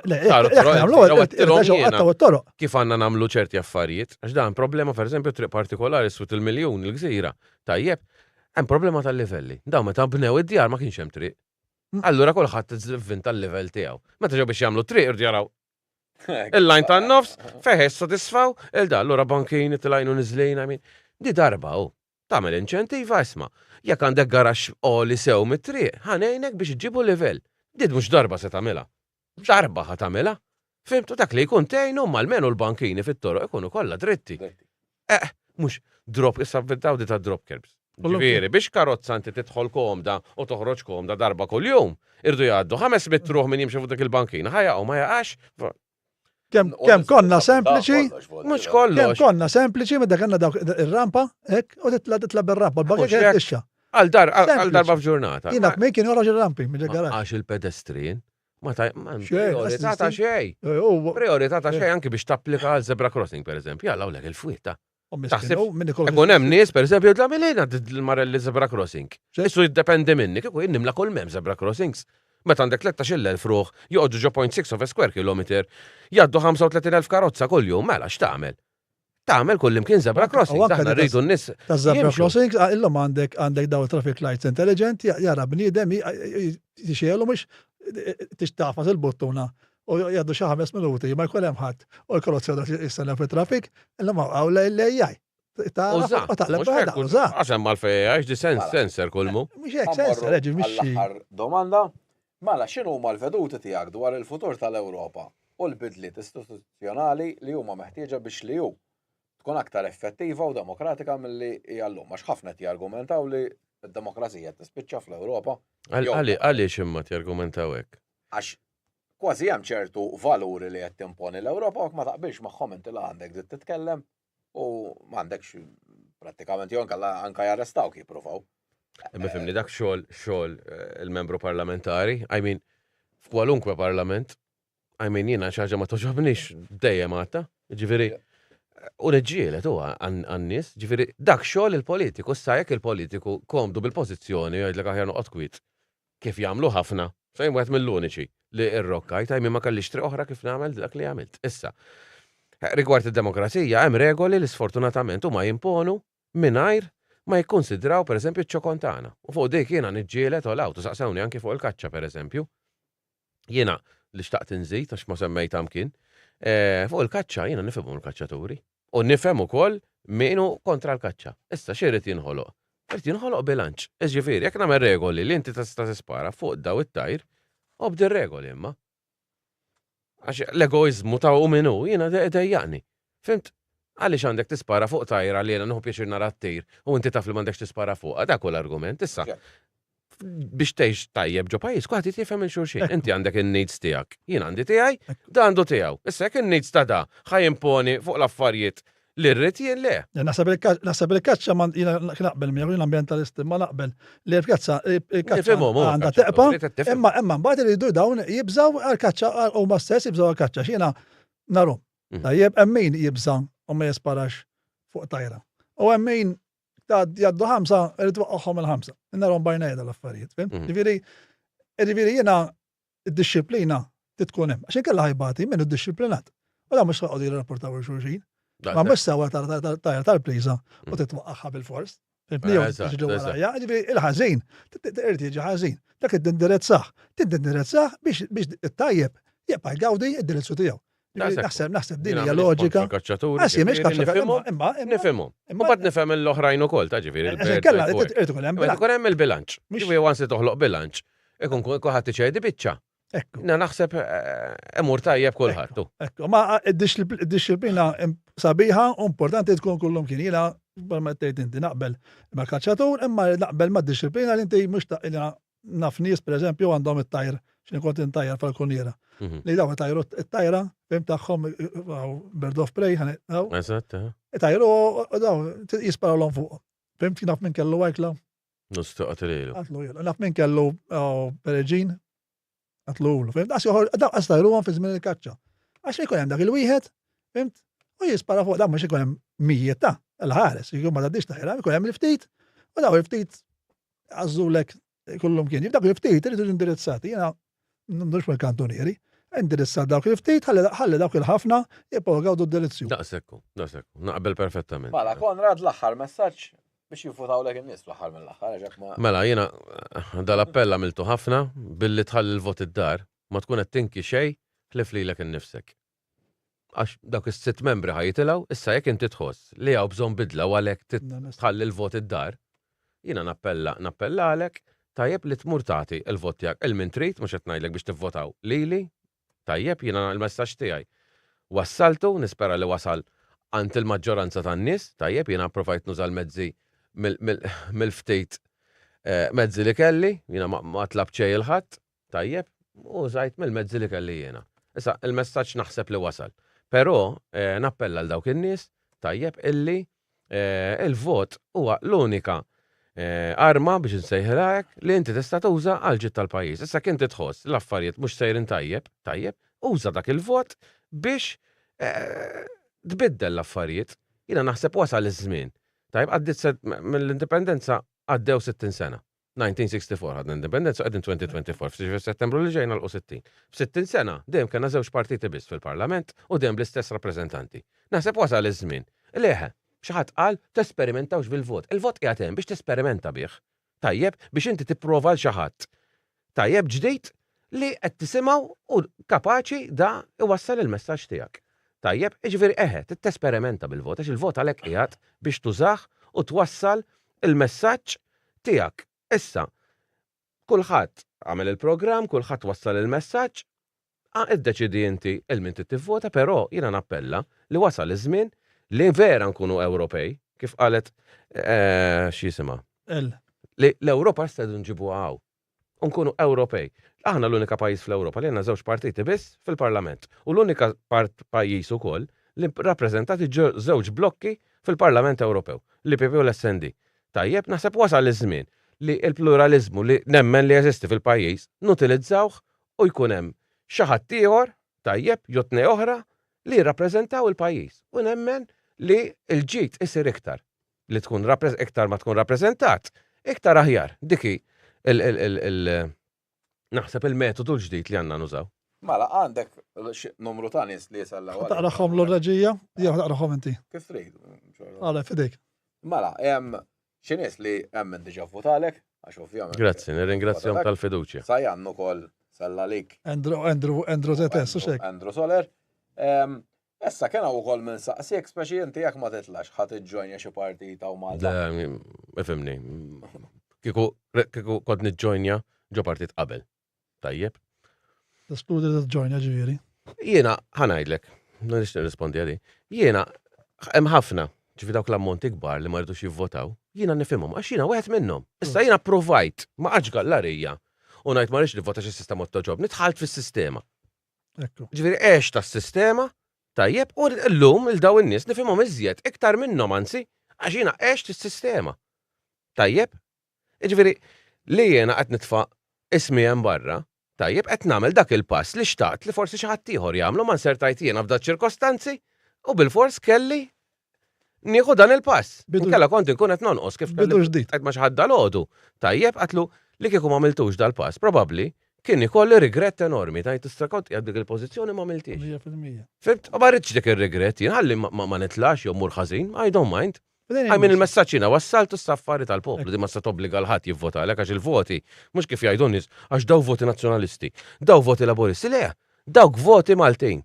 Le, jagħmluhom toroq. Kif għandna nagħmlu ċerti affarijiet, għax dan problema pereżempju triq partikolari swit il-miljun il-gżira. Tajjeb, hemm problema tal-livelli. Dawn meta bnew id-djar ma kienx hemm triq. Mm. Allura kulħadd ivvinta l-livell tiegħu. Meta ġew biex jagħmlu triq irdu jaraw il-lajn tan-nofs fejn jissodisfaw il-da. Allura bankini tilajnu niżlin, I mean, di darba u. Tagħmel inċentiva isma', jekk għandek garaxx għoli sew mit-triq, ħa ngħinek biex iġġibu livell. Din mhux darba se tagħmilha. Darba ħa tagħmilha. Fhimt? U dak li jkun tgħinu imma almenu l-bankini fit-toroq ikunu kollha dritti. Eh, mhux drop, issa vvintaw di tad-drop curbs. Ġifieri, biex karozza inti tidħol komda u toħroġ komda darba kuljum, irdu jgħaddu 500 ruħ min jimxi fuq dik il-bankina, ħa jaqgħu ma jaqax. Kemm kemm konna sempliċi, mhux kollox. Kemm konna sempliċi meta kellna dawk ir-rampa, hekk, u titla' titla' bir-rampa, l-bakek qed tixxa. Għal dar għal darba f'ġurnata. Jiena min kien joħroġ ir-rampi minn garaġġ. Għax il-pedestrian ma ta' priorità ta' xejn. Priorità ta' xejn anki biex tapplika għal zebra crossing pereżempju, jalla lek il-fwieta. Taħseb, ikun hemm nies pereżempju jgħidla milina l-marelli zebra crossing. Issu jiddependi minni, kieku jien nimla kull m'hemm zebra crossings. Meta għandek 13,000 ruħ joqogħdu ġo 0.6 of a square kilometer, jgħaddu 35,000 karozza kuljum, mela x'tagħmel? Tagħmel kullimkien zebra crossings, aħna rridu n-nies. Ta' zebra crossings, ah, illum għandek għandek daw traffic lights intelligent, jara bniedem jixelu mhux tixtafas il-buttuna u jgħaddu xi ħames minuti ma jkun hemm ħadd u l-karozzi għadha jistennew fit-traffic, illum hawn l-AI. Uża, uża. Għaxem mal-AI, di sens, sensor kolmu. Mhux hekk sensor, ġi mhix. Domanda, mela x'inhu huma l-veduti tiegħek dwar il-futur tal-Ewropa u l-bidliet istituzzjonali li huma meħtieġa biex l-EU tkun aktar effettiva u demokratika milli hija llum? Għax ħafna qed jargumentaw li d-demokrazija qed tispiċċa fl-Ewropa. Għaliex imma jargumentaw hekk? Għax kważi hemm ċertu valuri li qed timponi l-Ewropa u ma taqbilx magħhom inti la għandek dritt titkellem u m'għandekx prattikament jew inkella anka jarrestawk jippruvaw. Imma fimni dak xogħol xogħol eh, il-membru parlamentari, I mean f'kwalunkwe parlament, I mean jiena xi ħaġa ma toġobnix dejjem għadta, ġifieri u niġġielet huwa għan-nies, ġifieri dak xogħol il-politiku, issa jekk il-politiku komdu bil-pożizzjoni jgħidlek aħjar noqgħod kwiet. Kif jagħmlu ħafna, so jien wieħed mill-uniċi li rrokkajt, I mean ma kellix triq oħra kif nagħmel dak li għamilt. Issa, rigward id-demokrazija hemm regoli li sfortunatament huma jimponu mingħajr ma jikkunsidraw pereżempju ċ-ċokon tagħna. U fuq dik jiena niġġieled all out u saqsewni anki fuq il-kaċċa pereżempju. Jiena li xtaqt inżid għax ma semmejtha mkien, eh, fuq il-kaċċa jiena nifhimhom il-kaċċaturi. U nifhem ukoll min hu kontra l-kaċċa. Issa x'irid jinħoloq? Irid jinħoloq bilanċ. Jiġifieri, jekk nagħmel regoli li inti tista' tispara fuq daw it-tajr, obdi r-regoli imma. Għax l-egoiżmu ta' u min hu, jiena dejjaqni. Fhimt? Għaliex għandek tispara fuq tajra li jiena nieħu pjaċir nara ttir u inti taf li m'għandekx tispara fuqha, dak hu l-argument. Issa, biex tgħix tajjeb ġo pajjiż, kulħadd irid jifhem il xulxin. Inti għandek in-needs tiegħek, jien għandi tiegħi, da għandu tiegħu. Issa jekk in-needs ta' da ħa jimponi fuq l-affarijiet li rrid jien le. Naħseb il-kaċċa ma jiena naqbel miegħu jien ambjentalist imma naqbel li l-kaċċa il-kaċċa għandha teqpa' imma imma mbagħad iridu dawn jibżgħu għall-kaċċa huma stess jibżgħu għall-kaċċa x'jiena narhom. Mm. Tajjeb hemm min jibża' u ma jisparax fuq tajra. U hemm min jgħaddu ħamsa, irrid waqqagħhom il-ħamsa. Narhom bajnejja dal-affarijiet, fim? Mhm. Ġifieri, ġifieri jiena id-dixxiplina titkun hemm. Għax inkella ħajbati minn id-dixxiplinat. U da mhux ħaqgħodu jirrapportaw il xulxin. Ma mhux sewa tajra tal-priża u mhm. titwaqqagħha bil-fors. Ġifieri il-ħażin, irid jiġi ħażin. Dak id-indirizzah, tindirizzah biex it-tajjeb jibqa' jgawdi id-dirizzu tiegħu. Naħseb, naħseb din hija loġika. Kaċċaturi. Għassi, mhix kaċċaturi, imma nifhimhom. Imma bad nifhem l-oħrajn ukoll, ta' ġifieri. Kella, irid ikun hemm bilanċ. Ikun hemm il-bilanċ. Ġifieri once li toħloq bilanċ, ikun kulħadd iċedi biċċa. Ekku. Na naħseb eh, emur tajjeb kulħadd. Ekku, ma id-disciplina sabiħa u importanti tkun kullum kien jiena ma tgħid inti naqbel ma' kaċċatur, imma naqbel ma' disciplina li inti mhux ta' naf nies pereżempju għandhom it-tajr. X'inhi kont intajjar falkoniera. Li daw tajru t-tajra, fim tagħhom bird of prey, Eżatt. Tajru daw jisparaw l fuq. Fim naf minn kellu għajkla. Nustaqat lilu. Għatlu jilu. Naf minn kellu pereġin, għatlu ulu. Fim, għas joħor, daw għas tajru għan fi żmien il-kaċċa. Għax jkun hemm dak il-wieħed, fimt, u jispara fuq dawn mhux ikun hemm mijiet ta' l-ħares, jkun ma tgħaddix tajra, jkun hemm il-ftit, u daw il-ftit għażulek kullum kien. Dak il-ftit iridu indirizzati, jiena ndurx mal-kantunieri, indirizzat dawk il-ftit, ħalli dawk il-ħafna jibqgħu gawdu d-delizzju. Daqsekku, daqsekku, naqbel perfettament. Mela, Konrad l-aħħar messaġġ biex jivvutawlek in-nies fl-aħħar mill-aħħar, għax ma. Mela, jiena dal-appell għamiltu ħafna billi tħalli l-vot id-dar, ma tkun qed tinki xejn ħlief lilek innifsek. Għax dawk is-sitt membri ħa jitilgħu, issa jekk inti tħoss li hawn bżonn bidla u għalhekk tħalli l-vot id-dar, jiena nappella, nappellalek, tajjeb li tmur tagħti l-vot tiegħek 'il min trid, mhux qed ngħidlek biex tivvotaw lili, tajjeb, jiena l-messaġġ tiegħi wassaltu, nispera li wasal għand il-maġġoranza tan-nies, tajjeb, jiena pprovajt nuża l-mezzi mill-ftit mezzi li kelli, jiena ma tlabt xejn 'il ħadd, Tajjeb, u użajt mill-mezzi li kelli jiena. Issa, il-messaġġ naħseb li wasal. Però eh, nappella għal dawk in-nies, tajjeb, illi eh, il-vot huwa l-unika eh, arma biex nsejħilha hekk li inti tista' tuża għal ġid tal-pajjiż. Issa kien titħoss l-affarijiet mhux sejrin tajjeb, tajjeb, uża dak il-vot biex tbiddel l-affarijiet. Jiena naħseb wasal iż-żmien. Tajjeb, għaddiet mill-indipendenza għaddew 60 sena. 1964 ħadna indipendenza qegħdin 2024 f'Settembru li ġej nagħlqu 60. F'60 sena dejjem kellna żewġ partiti biss fil-Parlament u dejjem bl-istess rappreżentanti. Naħseb wasal iż-żmien li eħe, xi ħadd qal tesperimentawx bil-vot. Il-vot qiegħed hemm biex tesperimenta bih. Tajjeb biex inti tipprova 'l xi ħadd. Tajjeb ġdid li qed tisimgħu u kapaċi da iwassal il-messaġġ tiegħek. Tajjeb, jiġifieri eħe, trid tesperimenta bil-vot għax il-vot għalhekk qiegħed biex tużah u twassal il-messaġġ tiegħek. Issa, kulħadd għamel il-programm, kulħadd wassal il-messaġġ, iddeċiedi inti 'il min trid tivvota, però jiena nappella li wasal iż-żmien li vera nkunu Ewropej, kif qalet x'jisimha? El. Li l-Ewropa issa rridu nġibuha hawn. U nkunu Ewropej. Aħna l-unika pajjiż fl-Ewropa li għandna żewġ partiti biss fil-Parlament. U l-unika pajjiż ukoll li rappreżentati żewġ blokki fil-Parlament Ewropew, l-EPP u l-SND. Tajjeb, naħseb wasal iż-żmien li l-pluraliżmu li nemmen li jeżisti fil-pajjiż nutilizzawh u jkun hemm xi ħadd ieħor, tajjeb, jew tnej oħra li jirrappreżentaw il-pajjiż. U nemmen li l-ġid isir iktar. Li tkun iktar ma tkun rappreżentat, iktar aħjar. Dik hi naħseb il-metodu l-ġdid li għandna nużaw. Mela, għandek numru ta' nies li jisellaw. Taqrahom l-reġija, jew taqrahom inti. Kif trid. Għala, fidejk. Mela, hemm xi nies li hemm min diġà votalek, għax ovvjament. Grazzi, nirringrazzjahom tal-fiduċja. Sajan ukoll sella lik. Andrew, Andrew, Andrew ZS, u xek. Andrew Soler. Issa kien hawn ukoll min saqsiek speċi inti jekk ma titlax ħa tiġġojnja xi partit hawn Malta. Le, ifhimni. Kieku kieku kont niġġojnja ġo partit qabel. Tajjeb. Teskludi li tiġġojnja ġifieri. Jiena ħa ngħidlek, ma nix nirrispondi għali. Jiena hemm ħafna, ġifi dawk l-ammonti kbar li ma rridux jivvotaw, jiena nifhimhom għax jiena wieħed minnhom. Issa jiena provajt ma qgħadx gallarija u ngħid ma rridx nivvota xi sistema toġobni, dħalt fis-sistema. Ġifieri għex tas-sistema, tajjeb, u llum il daw in-nies nifhimhom iżjed, iktar minnhom anzi, għax jiena għext is-sistema. Tajjeb? Ġifieri li jiena qed nitfa' ismi hemm barra, tajjeb, qed nagħmel dak il-pass li xtaqt li forsi xi ħadd ieħor jagħmlu ma nsertajt jiena f'dak ċirkostanzi u bilfors kelli nieħu dan il-pass. Inkella kont inkun qed nonqos kif bidu ġdid. Qed ma xi ħadd dalgħodu. Tajjeb qatlu li kieku ma għamiltux dal-pass, probabbli kien ikolli rigrett enormi, tajt tista' kont qiegħed dik il-pożizzjoni ma għamiltix. 100%. Fimt? Ma rridx dik ir-rigrett jien ħalli ma nitlax jew mur ħażin, I don't mind. I mean il-messaġġ jiena wassaltu s-saffari tal-poplu, di ma se tobbliga l-ħadd jivvotalek għax il-voti mhux kif jgħidu n-nies għax daw voti nazzjonalisti, daw voti laburisti, le, dawk voti Maltin.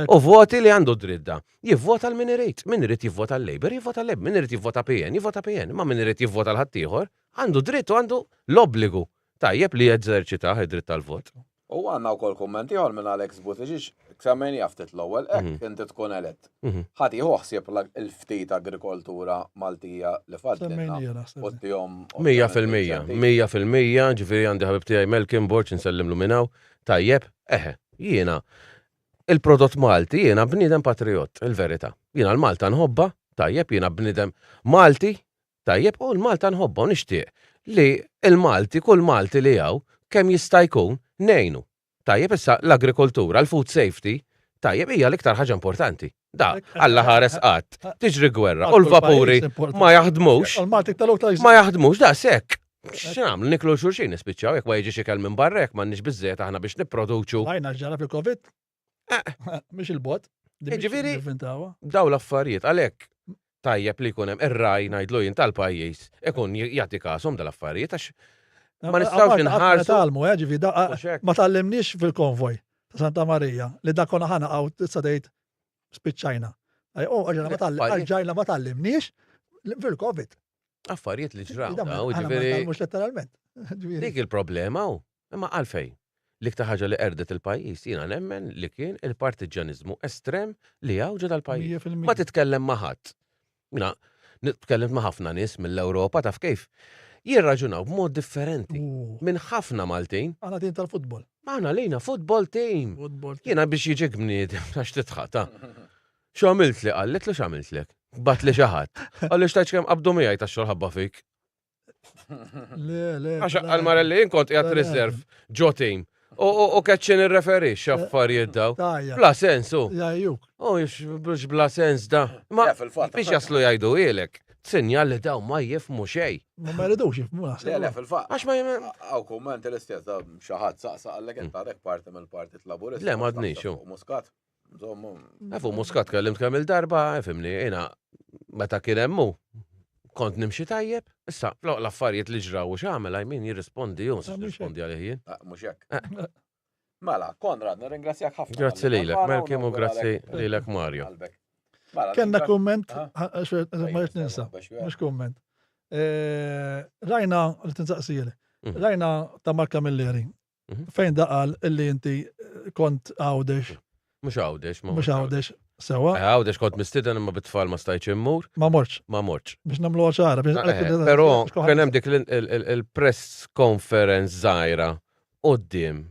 U voti li għandu dritt da. Jivvota l min irid. Min irid jivvota l-Labour, jivvota l-Labour. Min irid jivvota PN, jivvota PN. Ma min irid jivvota l-ħaddieħor, għandu dritt u għandu l-obbligu tajjeb li jeżerċitah id-dritt tal-vot. U għandna wkoll kumment ieħor minn Alex Buttigieg, semmejniha ftit l-ewwel, hekk mhm. inti tkun elett. Mhm. Ħa tieħu ħsieb il-ftit agrikoltura Maltija li fadlilna. U tihom. 100%, 100%, ġifieri għandi ħabib tiegħi Melkin Borg insellimlu minn hawn. Tajjeb, eħe, jiena il-prodott Malti, jiena bniedem patriot, il-verità. Jiena l-Malta nħobba, tajjeb, jiena bniedem Malti, Tajjeb, u l-Malta nħobbha u nixtieq li l-Malti, kull Malti li hawn, kemm jista' jkun, ngħinu. Tajjeb, issa l-agrikoltura, l-food safety, tajjeb, hija l-iktar ħaġa importanti. Da, Alla ħares qatt, tiġri gwerra u l-vapuri ma jaħdmux. Ma jaħdmux, daqshekk. X'nagħmlu niklu xulxin nispiċċaw jekk ma jiġix ikel minn barra jekk m'għandniex biżżejjed aħna biex nipproduċu. Rajna x'ġara fil-Covid. Mhix il-bot. Ġifieri daw l-affarijiet għalhekk tajjeb li jkun hemm ir-raj ngħidlu jien tal-pajjiż ikun jagħti kashom dal-affarijiet għax ma nistgħux inħarsu. Talmu, eh, ġifieri ma tallimniex fil-konvoj ta' Santa Marija li dak konna ħana għaw tista' tgħid spiċċajna. Oh, għalġajna ma tallimniex fil-Covid. Affarijiet li ġraw, ġifieri. Mhux letteralment. Dik il-problema hu. Imma għalfejn? L-iktar ħaġa li qerdet il-pajjiż jiena nemmen li kien il-partiġġjaniżmu estrem li hawn ġo dal-pajjiż. Ma titkellem ma' ħadd. Jiena tkellimt ma' ħafna nies mill-Ewropa taf kif jirraġunaw b'mod differenti minn ħafna Maltin. Aħna tim tal-futbol. Aħna lejna futbol team. Jiena biex jiġik bniedem għax titħata. X'għamiltli qalletlu x'għamiltlek? Bagħatli xi ħadd. Qalli x'tgħidx kemm qabdu miegħi tax-xogħol ħabba fik. Le, le. Għax għal-marelli jien kont qiegħed reserve ġo team. U keċċin ir-referi x'affarijiet daw. Bla sens u. Jajjuk. U biex bla sens da. Ma biex jaslu jgħidu ilek. Sinjal li daw ma jifmu xej. Ma ma jridux jifmu naħseb. Le, le, fil-fatt. Għax ma jifmu. Għaw kumment l-istess da xi ħadd saqsa għallek int għadek parti mill-Partit Laburista. Le, m'għadniex. Muscat. Efu, Muscat kellimt kemm il-darba, fimni, jena, meta kien hemmu, kont nimxi tajjeb, issa, l-affarijiet li ġraw u x'għamel, I mean, jirrispondi ju, ah, jirrispondi għalih jien. Ah, mhux hekk. Eh. Mela, Konrad, nirringrazzjak ħafna. Grazzi lilek, Melkim u grazzi lilek Mario. Mela, Kenna kumment, ma rridx ninsa, mhux kumment. Eh, rajna, li tinsaqsili, mhm. rajna ta' Marka Milleri, Mhm. Fejn daqal illi inti eh, kont għawdex. Mux għawdex, ma. Mux għawdex, sewa. Eh, għawdex kont mistiden imma bit-tfal ma stajċ immur. Ma morċ. Ma morċ. Biex namlu ċara. Eh, però kien hemm dik il-press conference żgħira qudiem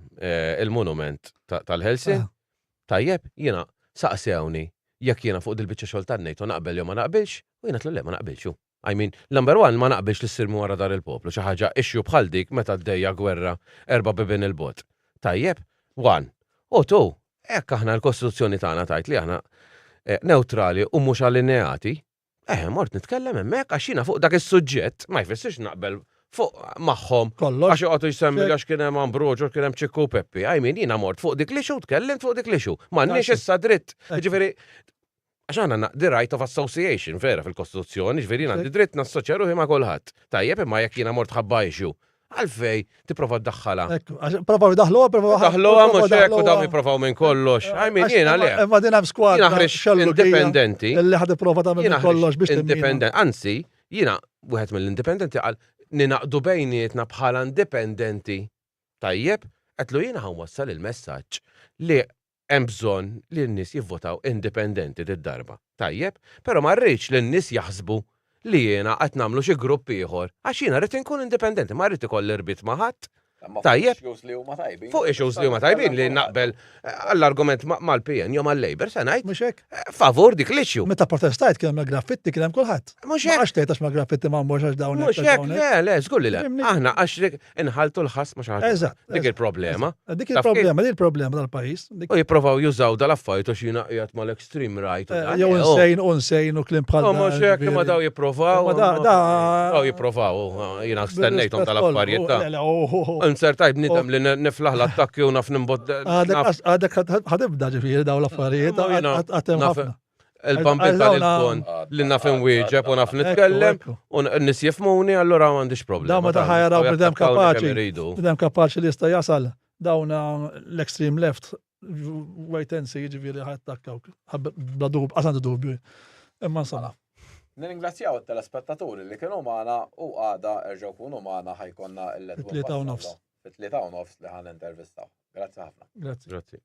il-monument tal-Helsin. Ah. Tajjeb, jiena saqsewni jekk jiena fuq dil-biċċa xogħol tan-NATO naqbel jew ma naqbilx, u jiena tlu le ma naqbilx. I mean, number one, ma naqbilx li ssir minn wara dar il-poplu, xi ħaġa issue bħal dik meta għaddejja gwerra erba' bibien 'il bogħod. Tajjeb? One. U two, hekk aħna l-Kostituzzjoni tagħna tgħid li aħna newtrali u mhux allineati, eh, mort nitkellem hemmhekk għax jiena fuq dak is-suġġett ma jfissirx naqbel fuq magħhom. Kollox. Għax joqgħodu jsemmi għax kien hemm Ambrogio, kien hemm Ċikku u Peppi. I mean, jiena mort fuq dik l-issue, tkellimt fuq dik l-issue. M'għandniex issa dritt. Jiġifieri, Għax aħna għandna the right of association, vera, fil-Kostituzzjoni, ġifieri jien għandi dritt nassoċja ruħi ma' kulħadd. Tajjeb, imma jekk jiena mort ħabba issue, għalfejn tipprova ddaħħalha? Ekku, għax provaw jdaħħluha, provaw Daħluha mhux hekk u dawn jipprovaw minn kollox. I mean, jiena le. Imma din hemm skwadra. Jiena ħriġt indipendenti. Illi ħad ipprova tagħmel minn kollox biex Indipendenti. Anzi, jiena wieħed mill-indipendenti qal ninaqdu bejnietna bħala indipendenti. Tajjeb, għedtlu jiena ħa nwassal il-messaġġ li Hemm bżonn li n-nies jivvotaw indipendenti did-darba. Tajjeb, però ma rridx li n-nies jaħsbu li jiena qed nagħmlu xi grupp ieħor għax jiena rrid inkun indipendenti, ma rrid ikolli rbit ma' ħadd. Tajjeb. Fuq issues li huma tajbin. Fuq issues li huma tajbin li naqbel għall-argument mal-PN jew mal-Labour se ngħid. Mhux hekk? Favur dik l-issue. Meta protestajt kien hemm il-graffitti kien hemm kulħadd. Mhux hekk. Ma għax tgħid għax mal-graffitti ma mmorx għax dawn. Mhux hekk, le, le, żgur li le. Aħna għax inħaltu l-ħass ma' xi ħaġa. Eżatt. Dik il-problema. Dik il-problema, dik il-problema tal-pajjiż. U jipprovaw jużaw dal-affarijiet għax jiena qiegħed mal-extreme right. Eh, jew eh, insejn u nsejn u kliem bħal. Mhux hekk imma daw jipprovaw. Daw jipprovaw, jiena stennejthom tal-affarijiet ta' Insertajt bniedem li niflaħ l-attakki u naf nimbod. Għadek ħadibda ġifieri daw l-affarijiet, għatem ħafna. Il-bambin tal-il-kon li naf inwieġeb u naf nitkellem u n-nies jifhmuni allura m'għandix problema. Dawn meta ħajaraw bnedem kapaċi. Bnedem kapaċi li jista' jasal dawn l-extreme left wait and see ġifieri ħattakkawk. Bla dub, qas għandu dubju. Imma insomma. Nirringrazzjaw it-telespettaturi li kienu magħna u għada erġgħu kunu magħna ħajkonna il-3 u nofs. fit-3 u nofs li ħa nintervistaw. Grazzi ħafna. Grazzi. Grazzi.